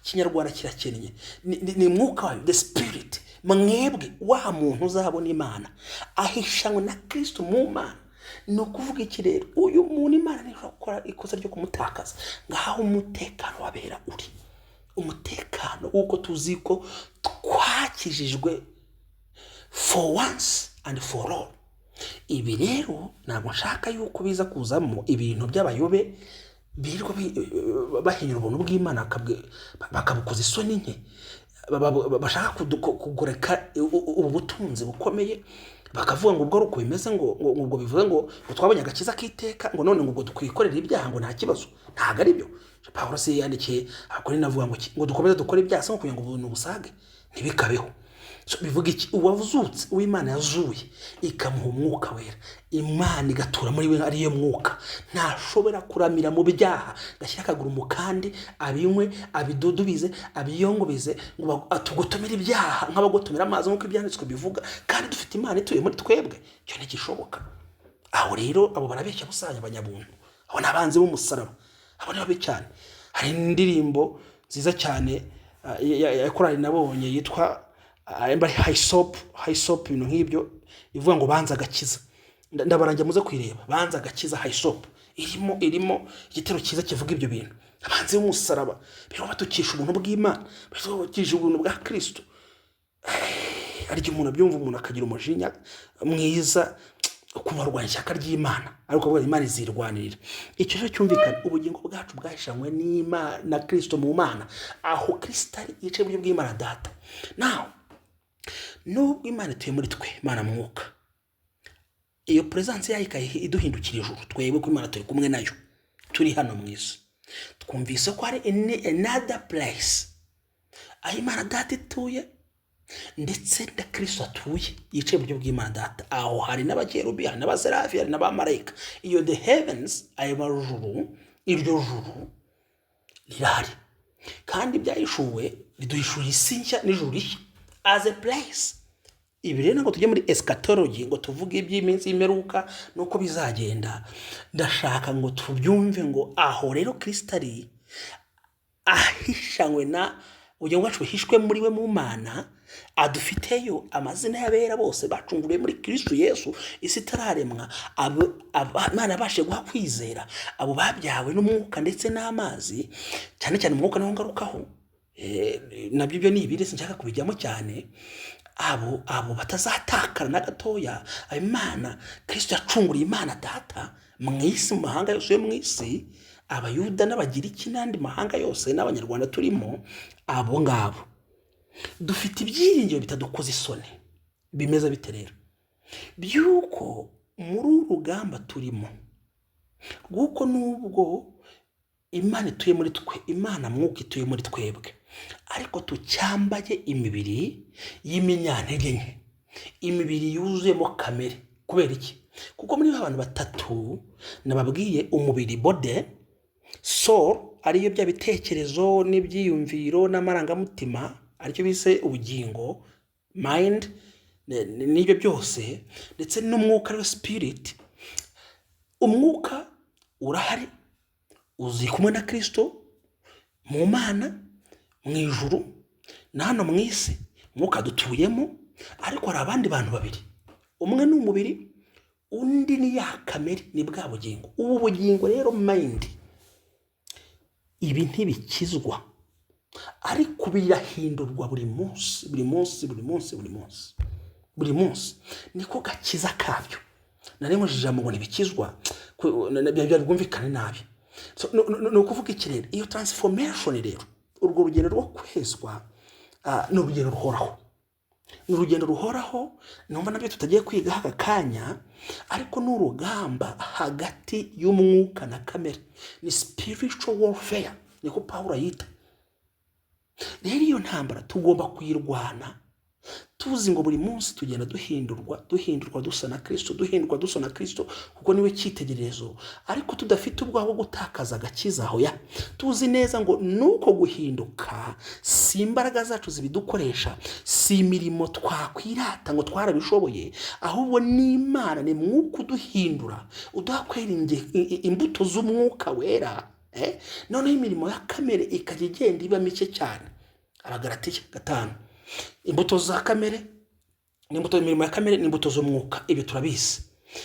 Ikinyarwanda kirakennye. Ni mwuka wayo, the spirit. Mwebwe wa muntu uzabona Imana ahishanywe na Kristo mu Mana. Ni ukuvuga iki rero? Uyu muntu Imana ntishobora gukora ikosa ryo kumutakaza. Ngaho umutekano wabera uri umutekano w'uko tuzi ko twakijijwe for once and for all. Ibi rero ntabwo nshaka yuko biza kuzamo ibintu by'abayobe birirwa bahinyura ubuntu bw'Imana, bakabukoza isoni nke, bashaka kugoreka ubu butunzi bukomeye, bakavuga ngo ubwo ari uko bimeze, ngo ubwo bivuze ngo twabonye agakiza k'iteka, ngo none ngo ubwo twikorera ibyaha, ngo nta kibazo. Ntabwo ari byo. Pawulo se yandikiye Abakorinto avuga ngo iki? Ngo dukomeze dukore ibyaha se ngo kugira ngo ubuntu busage? Ntibikabeho. So, bivuga iki? Uwazutse, uw'Imana yazuye ikamuha Umwuka Wera, Imana igatura muri we ariyo mwuka, ntashobora kuramira mu byaha, gashyira akaguru mu kandi, abinywe, abidudubize, abiyongobize, ngo tugotomere ibyaha nk'abagotomera amazi nk'uko ibyanditswe bivuga, kandi dufite Imana ituye muri twebwe. Icyo ntigishoboka. Aho rero abo barabeshya busanya abanyabuntu, abo ni abanzi b'umusaraba, abo ni babi cyane. Hari indirimbo nziza cyane. ya korali nabonye yitwa ari Hyssop, ibintu nk'ibyo, ivuga ngo "Banze agakiza". Ndabarangira muze kuyireba, "Banze agakiza", Hyssop, irimo igitero cyiza kivuga ibyo bintu. Abanzi b'umusaraba birirwa batukisha ubuntu bw'Imana, birirwa batukisha ubuntu bwa Kristo. Hari igihe umuntu abyumva, umuntu akagira umujinya mwiza, ukumva arwanya ishyaka ry'Imana, ariko avuga Imana izirwanirira. Icyo rero cyumvikana, ubugingo bwacu bwahishanywe n'Imana na Kristo mu Mana, aho Kristo ari yicaye iburyo bw'Imana Data. Nawe nubwo Imana ituye muri twe, Imana mwuka, iyo presence yayo ikayiha iduhindukira ijuru twebwe, ko Imana turi kumwe nayo turi hano mu isi. Twumvise ko hari another place aho Imana Data ituye, ndetse na Kristo atuye yicaye iburyo bw'Imana Data. Aho hari n'abakerubi, hari n'abaserafi, hari n'abamarayika. Iyo the heavens, ayo majuru, iryo juru rirahari, kandi ibyahishuwe riduhishura isi nshya n'ijuru rishya as a place. Ibi rero ntabwo tujya muri eschatology ngo tuvuge iby'iminsi y'imperuka n'uko bizagenda. Ndashaka ngo tubyumve ngo aho rero Kristo ari ahishanywe na ubugingo bwacu buhishwe muri we mu Mana, adufiteyo amazina y'abera bose bacunguriwe muri Kristo Yesu isi itararemwa. Imana yabashije guha kwizera abo babyawe n'umwuka ndetse n'amazi, cyane cyane umwuka niwo ngarukaho. Nabyo ibyo ni ibiri, sinshaka kubijyamo cyane. Abo batazatakara na gatoya, Imana Kristo yacunguriye Imana Data mu isi, mu mahanga yose yo mu isi, Abayuda n'Abagiriki n'andi mahanga yose n'Abanyarwanda turimo, abo ngabo dufite ibyiringiro bitadukoza isoni. Bimeze bite rero? By'uko muri uru rugamba turimo, rw'uko nubwo Imana ituye muri twe, Imana mwuka ituye muri twebwe, ariko tucyambaye imibiri y'iminyantege nke, imibiri yuzuyemo kamere. Kubera iki? Kuko muri ba bantu batatu nababwiye, umubiri, body, soul, ariyo bya bitekerezo n'ibyiyumviro n'amarangamutima, aricyo bise ubugingo, mind, n'ibyo byose, ndetse n'umwuka ariwe spirit. Umwuka urahari, uzi kumwe na Kristo mu Mana mu ijuru na hano mu isi, umwuka dutuyemo. Ariko hari abandi bantu babiri: umwe ni umubiri, undi ni ya kamere, ni bwa bugingo. Ubu bugingo rero, mind, ibi ntibikizwa, ariko birahindurwa buri munsi, buri munsi, buri munsi, buri munsi, buri munsi. Niko gakiza kabyo. Nari nkoresheje ijambo ngo ntibikizwa, byari bwumvikane nabi. So, ni ukuvuga iki rero? Iyo transformation rero, urwo rugendo rwo kwezwa, ni urugendo ruhoraho, ni urugendo ruhoraho. Numva nabyo tutagiye kwiga aka kanya, ariko ni urugamba hagati y'umwuka na kamere, ni spiritual warfare, niko Pawulo ayita. Rero iyo ntambara tugomba kuyirwana tuzi ngo buri munsi tugenda duhindurwa, duhindurwa dusa na Kristo, duhindurwa dusa na Kristo, kuko niwe cyitegererezo, ariko tudafite ubwoba bwo gutakaza agakiza. Aho ya tuzi neza ngo nuko guhinduka si imbaraga zacu zibidukoresha, si imirimo twakwirata ngo twarabishoboye, ahubwo ni Imana, ni Mwuka uduhindura, uduha kwera imbuto z'Umwuka Wera. Noneho imirimo ya kamere ikajya igenda iba mike cyane. Abagaratiya 5, imbuto za kamere n'imbuto, imirimo ya kamere n'imbuto z'umwuka, ibyo turabizi.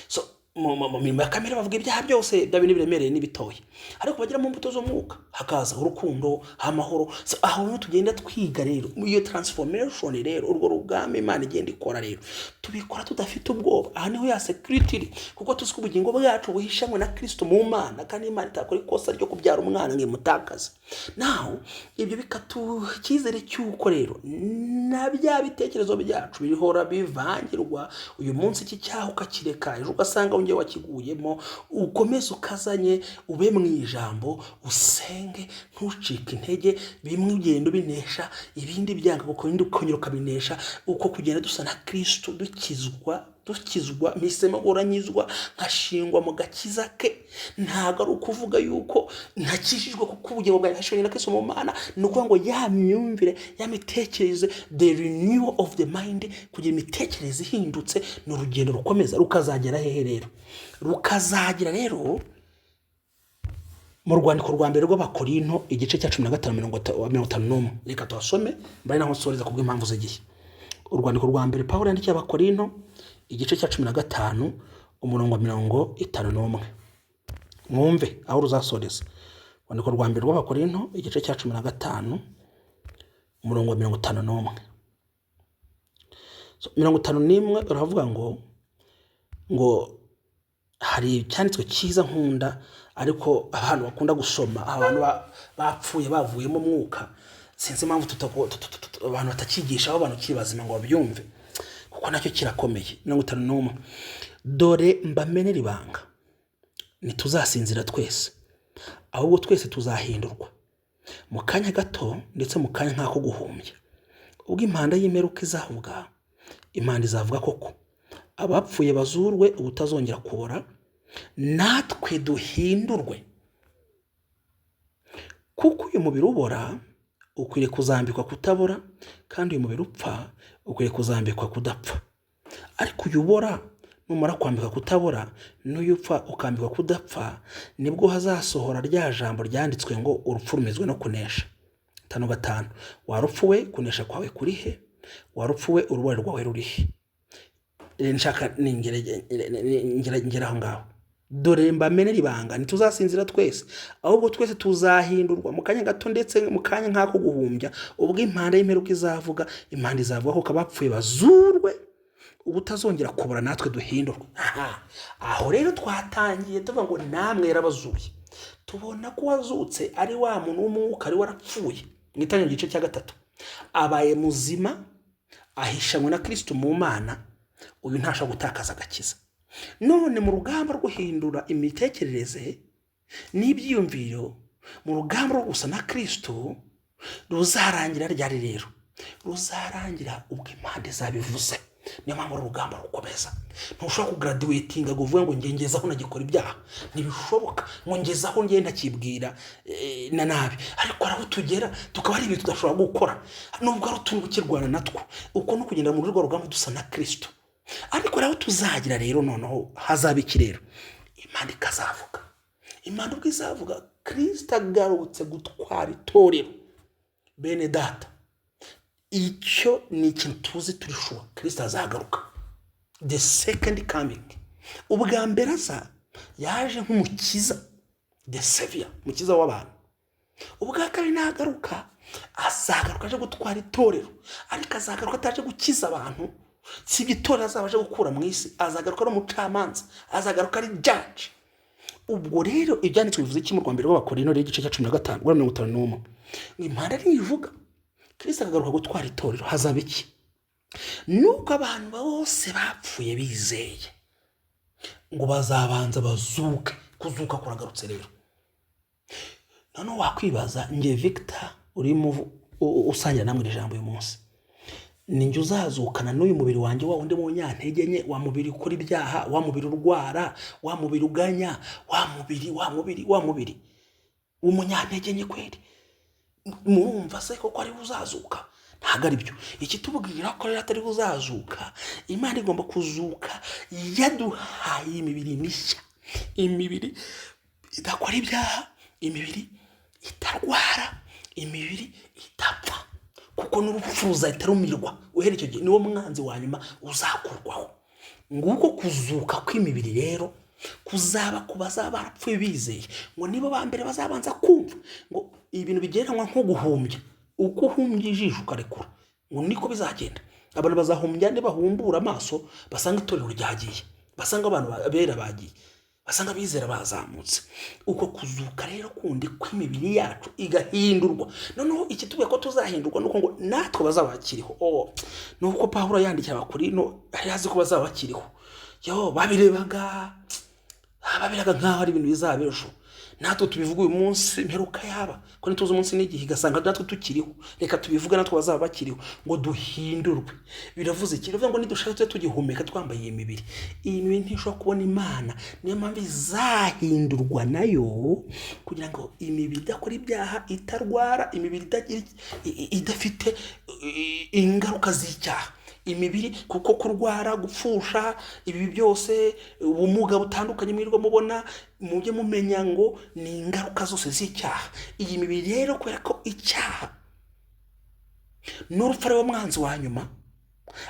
So mu mirimo ya kamere bavuga ibyaha byose, bya bintu biremereye n'ibitoya, ariko bagera mu mbuto z'umwuka hakaza urukundo, amahoro. So, aho niho tugenda twiga rero iyo transformation. Rero urwo rugamba Imana igenda ikora rero, tubikora tudafite ubwoba. Aha niho ya security iri, kuko tuzi ko ubugingo bwacu buhishanywe na Kristo mu Mana, kandi Imana itakora ikosa ryo kubyara umwana ngo imutakaze. Naho ibyo bikatuha icyizere cy'uko rero na bya bitekerezo byacu bihora bivangirwa, uyu munsi iki cyaha ukakireka, ejo ugasanga wongeye wakiguyemo, ukomeze ukazanye, ube mu ijambo, usenge, ntucike intege. Bimwe ugenda ubinesha, ibindi byanga, kuko ibindi ukongera ukabinesha. Uko kugenda dusa na Kristo, dukizwa, dukizwa, mpisemo uranyizwa, nkashingwa mu gakiza ke. Ntabwo ari ukuvuga yuko ntakijijwe kuko ubugingo bwanjye hashingwa na Kristo mu Mana. Ni ukuvuga ngo ya myumvire, ya mitekerereze, the renewal of the mind, kugira imitekerereze ihindutse, ni urugendo rukomeza. Rukazagera hehe rero? Rukazagera rero Mu rwandiko rwa mbere rw'Abakorinto, igice cya 15, 51, reka tuhasome mbari naho nsoreza kubw'impamvu z'igihe. Urwandiko rwa mbere Pawulo yandikiye Abakorinto, igice cya 15, umurongo wa 51, mwumve aho ruzasoreza. Urwandiko rwa mbere rw'Abakorinto, igice cya 15, umurongo wa 51. So, 51 uravuga ngo hari icyanditswe cyiza nkunda, ariko abantu bakunda gusoma, abantu bapfuye bavuyemo umwuka, sinzi impamvu abantu batakigishaho abantu kiri bazima ngo babyumve, kuko nacyo kirakomeye. 51: "Dore mbamenere ibanga, ntituzasinzira twese, ahubwo twese tuzahindurwa mu kanya gato, ndetse mu kanya nk'ako guhumbya, ubwo impanda y'imperuka izavuga. Impanda izavuga koko, abapfuye bazurwe ubutazongera kubora, natwe duhindurwe. Kuko uyu mubiri ubora ukwiriye kuzambikwa kutabora, kandi uyu mubiri upfa ukwiriye kuzambikwa kudapfa. Ariko uyu ubora numara kwambikwa kutabora, n'uyu upfa ukambikwa kudapfa, nibwo hazasohora rya jambo ryanditswe ngo: 'Urupfu rumizwe no kunesha.'" 55: "Wa rupfu we, kunesha kwawe kuri he? Wa rupfu we, urubori rwawe ruri he?" Nshaka ngere aho ngaho. "Dore mbamenere ibanga, ntituzasinzira twese, ahubwo twese tuzahindurwa mu kanya gato, ndetse mu kanya nk'ako guhumbya, ubwo impanda y'imperuka izavuga. Impanda izavuga ko abapfuye bazurwe ubutazongera kubora, natwe duhindurwe." Aha aho rero twatangiye tuvuga ngo namwe yarabazuye. Tubona ko wazutse ari wa muntu w'umwuka ari warapfuye mu Itangiriro igice cya 3, abaye muzima, ahishanywe na Kristo mu Mana. Uyu ntashobora gutakaza agakiza. None mu rugamba rwo guhindura imitekerereze n'ibyiyumviro, mu rugamba rwo gusa na Kristo, ruzarangira ryari rero? Ruzarangira ubwo impande zabivuze. Niyo mpamvu uru rugamba rukomeza. Ntushobora kugraduatinga ngo uvuge ngo nge ngezaho nagikora ibyaha, ntibishoboka, ngo ngezaho nge ntakibwira na nabi. Ariko hari aho tugera tukaba ari ibintu tudashobora gukora, nubwo ari utuntu ukirwana natwo. Uko no kugenda muri urwo rugamba dusa na Kristo. Ariko hari aho tuzagira rero, noneho hazaba iki rero? Imana ikazavuga. Imana ubwo izavuga, Kristo agarutse gutwara itorero, bene data, icyo ni ikintu tuzi, turi sure Kristo azagaruka, the second coming. Ubwa mbere aza yaje nk'umukiza, the savior, umukiza w'abantu. Ubwa kabiri nagaruka, azagaruka aje gutwara itorero, ariko azagaruka ataje gukiza abantu. Si ibyo itorero azaba aje gukura mu isi, azagaruka ari umucamanza, azagaruka ari judge. Ubwo rero ibyanditswe bivuze iki mu rwa mbere rw'Abakorinto rero, igice cya 15, guhera 51? Ngo impanda nivuga, Kristo akagaruka gutwara itorero, hazaba iki? Nuko abantu bose bapfuye bizeye ngo bazabanza bazuke. Kuzuka kuragarutse rero. Noneho wakwibaza, nge Victor urimo usangira namwe iri jambo uyu munsi, ni njye uzazukana n'uyu mubiri wanjye, wa wundi mu nyantege nke, wa mubiri ukora ibyaha, wa mubiri urwara, wa mubiri uganya, wa mubiri, wa mubiri, wa mubiri w'umunyantege nke kweri? Murumva se koko ariwe uzazuka? Ntabwo ari byo. Ikitubwira ko rero atari uzazuka, Imana igomba kuzuka yaduhaye imibiri mishya, imibiri idakora ibyaha, imibiri itarwara, imibiri idapfa, kuko n'urupfu ruzahita rumirwa. Uhereye icyo gihe niwo mwanzi wa nyuma uzakurwaho. Nguko kuzuka kw'imibiri rero kuzaba ku bazaba barapfuye bizeye, ngo nibo ba mbere bazabanza kumva ngo ibintu bigereranywa nko guhumbya, uko uhumbya ijisho ukarekura, ngo niko bizagenda. Abantu bazahumbya, nibahumbura amaso basanga itorero ryagiye, basanga abantu bera bagiye, basanga abizera bazamutse. Uko kuzuka rero kundi kw'imibiri yacu igahindurwa, noneho ikitubwira ko tuzahindurwa nuko ngo natwe bazaba bakiriho. Oh, nuko Pawulo yandikira Abakorinto yari azi ko bazaba bakiriho. Yo babiraga nk'aho ari ibintu bizaba ejo. Natwe tubivuga uyu munsi, imperuka yaba ko ntituzi umunsi n'igihe, igasanga natwe tukiriho. Reka tubivuge, natwe bazaba bakiriho ngo duhindurwe. Biravuze iki? Biravuga ngo nidushaka tube tugihumeka twambaye iyi mibiri, iyi mibiri ntishobora kubona Imana. Niyo mpamvu izahindurwa nayo, kugira ngo imibiri idakora ibyaha, itarwara, imibiri idafite ingaruka z'icyaha. Imibiri, kuko kurwara, gupfusha, ibi byose, ubumuga butandukanye mwirirwa mubona, mujye mumenya ngo ni ingaruka zose z'icyaha. Iyi mibiri rero, kubera ko icyaha n'urupfu ari wo mwanzi wa nyuma,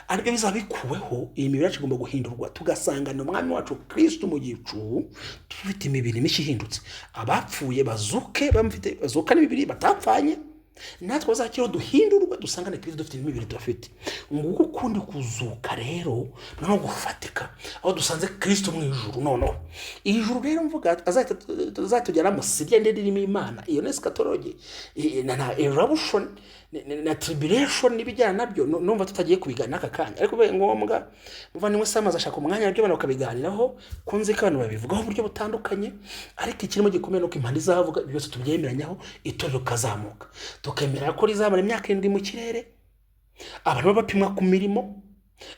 aribyo bizaba bikuweho, iyi mibiri yacu igomba guhindurwa, tugasangana Umwami wacu Kristo mu gicu, dufite imibiri mishya ihindutse. Abapfuye bazuke bamufite, bazukane imibiri batapfanye, natwe bazakiriho duhindurwe, dusangane Kristo dufite imibiri tudafite. Nguko ukundi kuzuka rero noneho gufatika, aho dusanze Kristo mu ijuru. Noneho ijuru rero mvuga azatugeramo si rya ririmo Imana, iyo ni eschatology na eruption na tribulation n'ibijyana nabyo. Numva tutagiye kubiganira aka kanya, ariko bibaye ngombwa, muvandimwe Samazi ashaka umwanya nabyo abantu bakabiganiraho, ko nzi ko abantu babivugaho uburyo butandukanye. Ariko ikirimo gikomeye ni uko impande izavuga ibyo byose tubyemeranyaho, itorero rikazamuka, tukemera ko rizamara imyaka 7 mu kirere, abantu baba bapimwa ku mirimo,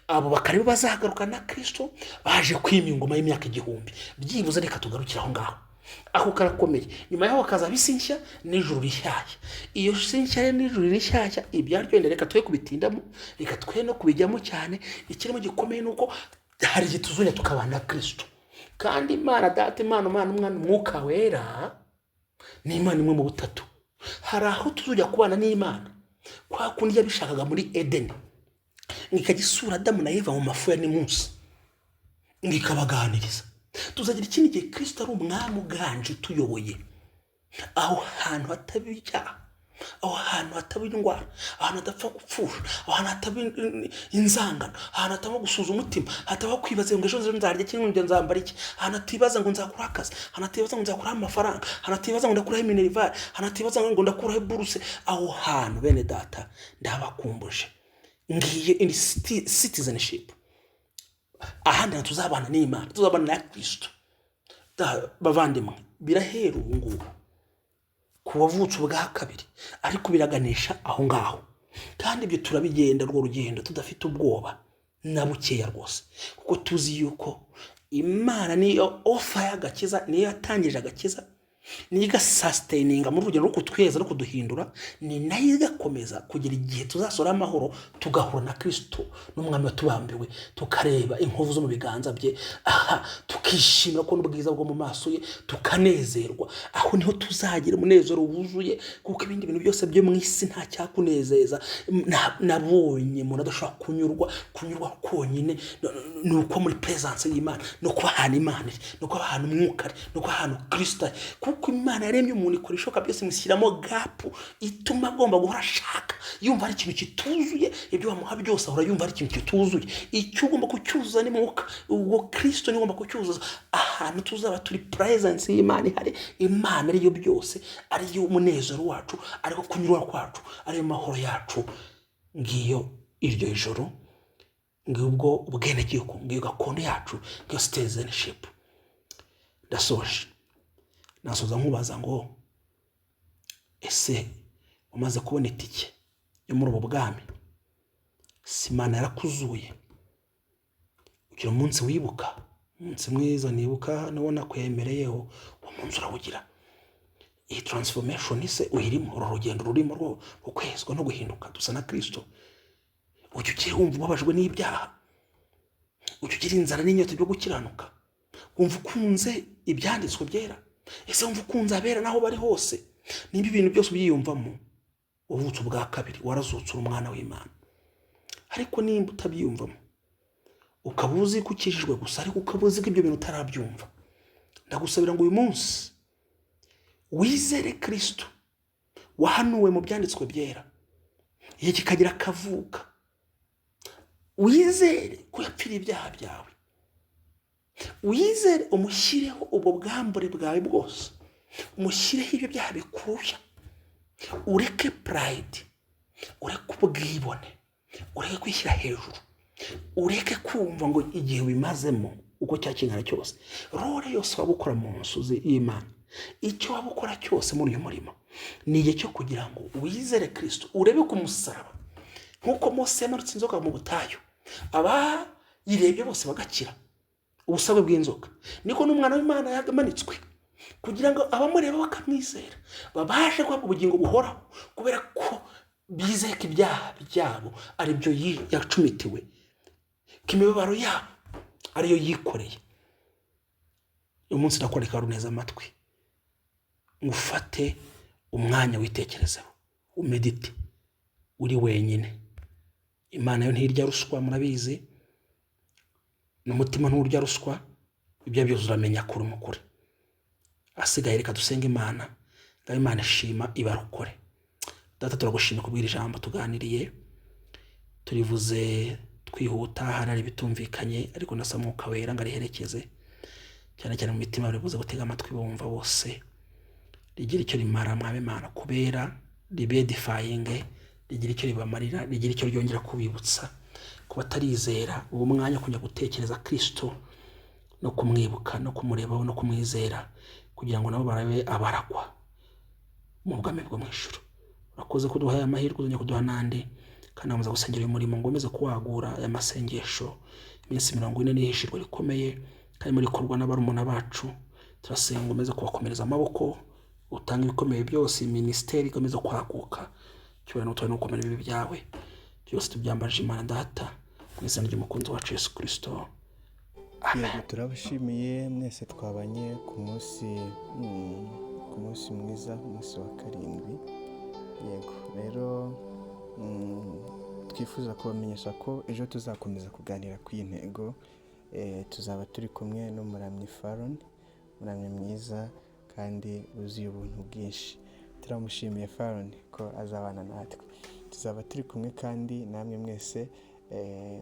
abo bakaba bazagaruka na Kristo baje kwima ingoma y'imyaka 1000 byibuze. Reka tugarukire aho ngaho, ako karakomeye. Nyuma yaho hakazaba isi nshya n'ijuru rishyashya. Iyo si nshya rero n'ijuru rishyashya, ibyaryo wenda reka twe kubitindamo, reka twe no kubijyamo cyane. Ikirimo gikomeye ni uko hari igihe tuzongera tukabana na Kristo. Kandi Imana Data, Imana Umwana, Umwana Umwuka Wera, ni Imana imwe mu butatu. Hari aho tuzujya kubana n'Imana kwa kundi yabishakaga muri Edeni, ngo ikajya isura Adamu na Eva mu mafu ya nimunsi, ngo ikabaganiriza. Tuzagira ikindi gihe Kristo ari umwami uganje utuyoboye, aho hantu hataba icyaha, aho hantu hataba indwara, ahantu hadapfa gupfusha, aho hantu hataba inzangano, ahantu hataba gusuza umutima, hataba kwibaza ngo ejo nzarya iki, ngo nzambara iki, ahantu hatibaza ngo nzakuraho akazi, ahantu hatibaza ngo nzakuraho amafaranga, ahantu hatibaza ngo ndakuraho minerval, ahantu hatibaza ngo ndakuraho buruse. Aho hantu, bene Data, ndabakumbuje, ngiye in citizenship, ahandi hantu tuzabana n'Imana, tuzabana na Kristo. Bavandimwe, birahera ubu ngubu ku wavutse ubwa kabiri, ariko biraganisha aho ngaho. Kandi ibyo turabigenda urwo rugendo tudafite ubwoba na bukeya rwose, kuko tuzi yuko Imana niyo author y'agakiza, niyo yatangije agakiza, niyo igasustaininga muri urugendo rwo kutweza no kuduhindura, ni nayo igakomeza kugera igihe tuzasora amahoro, tugahura na Kristo n'Umwami watubambiwe, tukareba inkovu zo mu biganza bye, aha tukishimira ko n'ubwiza bwo mu maso ye, tukanezerwa. Aho niho tuzagira umunezero wuzuye, kuko ibindi bintu byose byo mu isi nta cyakunezeza. Nabonye umuntu adashobora kunyurwa. Kunyurwa konyine ni uko muri presence y'Imana, ni uko ahantu Imana iri, ni uko ahantu Umwuka ari, ni uko ahantu Kristo ari. Kuko Imana yaremye umuntu, ikora ishoka byose, imushyiramo gap ituma agomba guhora ashaka, yumva ari ikintu kituzuye. Ibyo wamuha byose ahora yumva ari ikintu kituzuye. Icyo ugomba kucyuzuza ni Mwuka, ubwo Kristo niwe ugomba kucyuzuza. Ahantu tuzaba turi, presence y'Imana ihari, Imana ariyo byose, ariyo umunezero wacu, ariko kunyurwa kwacu, ariyo mahoro yacu, ngiyo iryo joro, ngubwo ubwenegihugu, ngiyo gakondo yacu, ngiyo citizenship. Ndasoje, nasoza nkubaza ngo: ese umaze kubona itike yo muri ubu bwami? Si Imana yarakuzuye? Ugira umunsi wibuka, umunsi mwiza nibuka niwo nakwemereyeho, uwo munsi urawugira? Iyi transformation se uyirimo? Uru rugendo rurimo rwo kwezwa no guhinduka dusa na Kristo, ujya ugiye wumva ubabajwe n'ibyaha? Ujya ugira inzara n'inyota byo gukiranuka? Wumva ukunze ibyanditswe byera? Ese wumva ukunze abera n'aho bari hose? Nimba ibintu byose ubyiyumvamo, wavutse ubwa kabiri, warazutse, uri umwana w'Imana. Ariko nimba utabyiyumvamo, ukaba uzi ko ukijijwe gusa, ariko ukaba uzi ko ibyo bintu utarabyumva, ndagusabira ngo uyu munsi wizere Kristo wahanuwe mu byanditswe byera, igihe kikagira akavuka, wizere ko yapfiriye ibyaha byawe, wizere, umushyireho ubwo bwambure bwawe bwose, umushyireho ibyo byaha bikuya, ureke pride, ureke ubwibone, ureke kwishyira hejuru, ureke kumva ngo igihe ubimazemo uko cyakingana cyose, role yose waba ukora mu nzu y'Imana, icyo waba ukora cyose muri uyu murimo, ni igihe cyo kugira ngo wizere Kristo, urebe ku musaraba. Nk'uko Mose yamanutse inzoka mu butayu, abayirebye bose bagakira ubusabe bw'inzoka, niko n'Umwana w'Imana yamanitswe kugira ngo abamureba bakamwizera babashe guhabwa ubugingo buhoraho, kubera ko Bizeye ko ibyaha byabo ari byo yacumitiwe, ko imibabaro yabo ariyo yikoreye. Uyu munsi ndakwereka neza amatwi ngo ufate umwanya witekerezeho, umedite uri wenyine. Imana yo ntirya ruswa, murabizi, n'umutima nturya ruswa. Ibyo byose uramenya kuri mukuri. Asigaye reka dusenge Imana, ngaho Imana ishima ibarokore. Data, turagushima kubwira ijambo tuganiriye, turivuze twihuta, hari ibitumvikanye, ariko ndasaba Mwuka Wera ngo ariherekeze cyane cyane mu mitima bari buze gutega amatwi bumva bose, rigira icyo rimara. Mwami Imana, kubera ribe-edifyinge, rigira icyo ribamarira, rigira icyo ryongera kubibutsa. Ku batarizera, uwo mwanya kujya gutekereza Kristo no kumwibuka no kumurebaho no kumwizera, kugira ngo nabo barabe abaragwa mu bwami bwo mu ijuru. Urakoze kuduha aya mahirwe, uzongera kuduha n'andi, kandi nkomeza gusengera uyu murimo ngo ukomeze kuwagura. Aya masengesho iminsi 40 n'ihishirwa rikomeye karimo rikorwa n'abarumuna bacu. Turasenga ngo umeze kubakomereza amaboko, utanga ibikomeye byose, minisiteri ikomeze kwaguka. Cyubahiro n'ubutware no gukomera ibibi byawe byose, tubyambaje Imana Data mu izina ry'umukunzi wacu Yesu Kirisito, amen. Yego, turabashimiye mwese twabanye ku munsi mwiza, umunsi wa karindwi. Yego rero, twifuza kubamenyesha ko ejo tuzakomeza kuganira ku iyi ntego. Tuzaba turi kumwe n'umuramyi Faron, umuramyi mwiza kandi wuzuye ubuntu bwinshi. Turamushimiye Faron ko azabana natwe. Tuzaba turi kumwe kandi namwe mwese,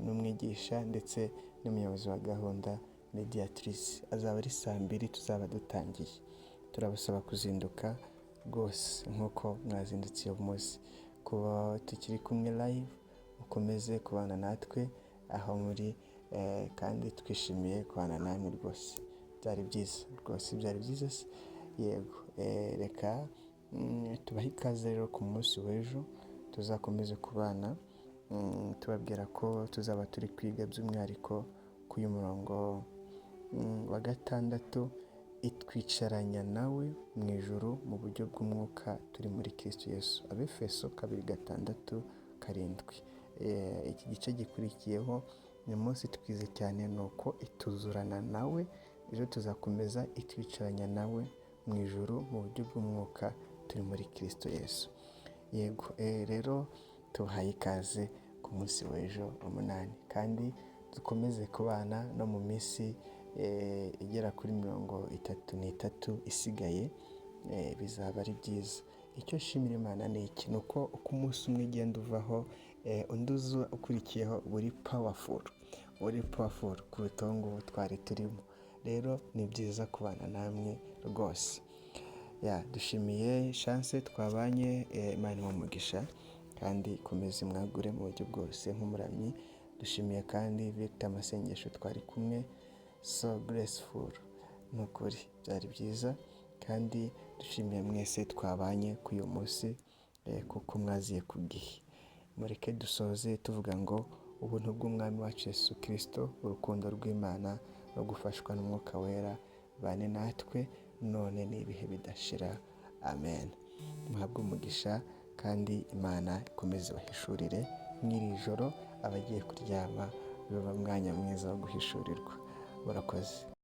n'umwigisha ndetse n'umuyobozi wa gahunda Mediatrice. Azaba ari saa 2 tuzaba dutangiye. Turabasaba kuzinduka rwose nk'uko mwazindutse uyu munsi. Kuba tukiri kumwe live, mukomeze kubana natwe aho muri, kandi twishimiye kubana namwe rwose. Byari byiza rwose, byari byiza se. Yego, reka tubahe ikaze rero ku munsi w'ejo tuzakomeze kubana, tubabwira ko tuzaba turi kwiga by'umwihariko kuri uyu murongo wa gatandatu: itwicaranya nawe mu ijuru mu buryo bw'umwuka turi muri Kristo Yesu. Abefeso 2:6-7. Iki gice gikurikiyeho ni umunsi twize cyane, ni uko ituzurana nawe. Ejo tuzakomeza itwicaranya nawe mu ijuru mu buryo bw'umwuka turi muri Kristo Yesu. Yego, rero tubahaye ikaze ku munsi w'ejo wa 8, kandi dukomeze kubana no mu minsi igera kuri 33 isigaye, bizaba ari byiza. Icyo nshimira Imana ni iki? Ni uko uko umunsi umwe ugenda uvaho, undi uza ukurikiyeho uri powerful, uri powerful kuruta uwo nguwo twari turimo. Rero ni byiza kubana namwe rwose. Ya, dushimiye Chance twabanye, Imana imuhe umugisha kandi ikomeze imwagure mu buryo bwose nk'umuramyi. Dushimiye kandi Victor Amasengesho twari kumwe, so graceful, ni ukuri byari byiza. Kandi dushimiye mwese twabanye kuri uyu munsi, kuko mwaziye ku gihe. Mureke dusoze tuvuga ngo ubuntu bw'Umwami wacu Yesu Kirisito, urukundo rw'Imana no gufashwa n'Umwuka Wera bane natwe none n'ibihe bidashira, amen. Muhabwe umugisha kandi Imana ikomeze ibahishurire mw'iri joro. Abagiye kuryama biba umwanya mwiza wo guhishurirwa. Murakoze.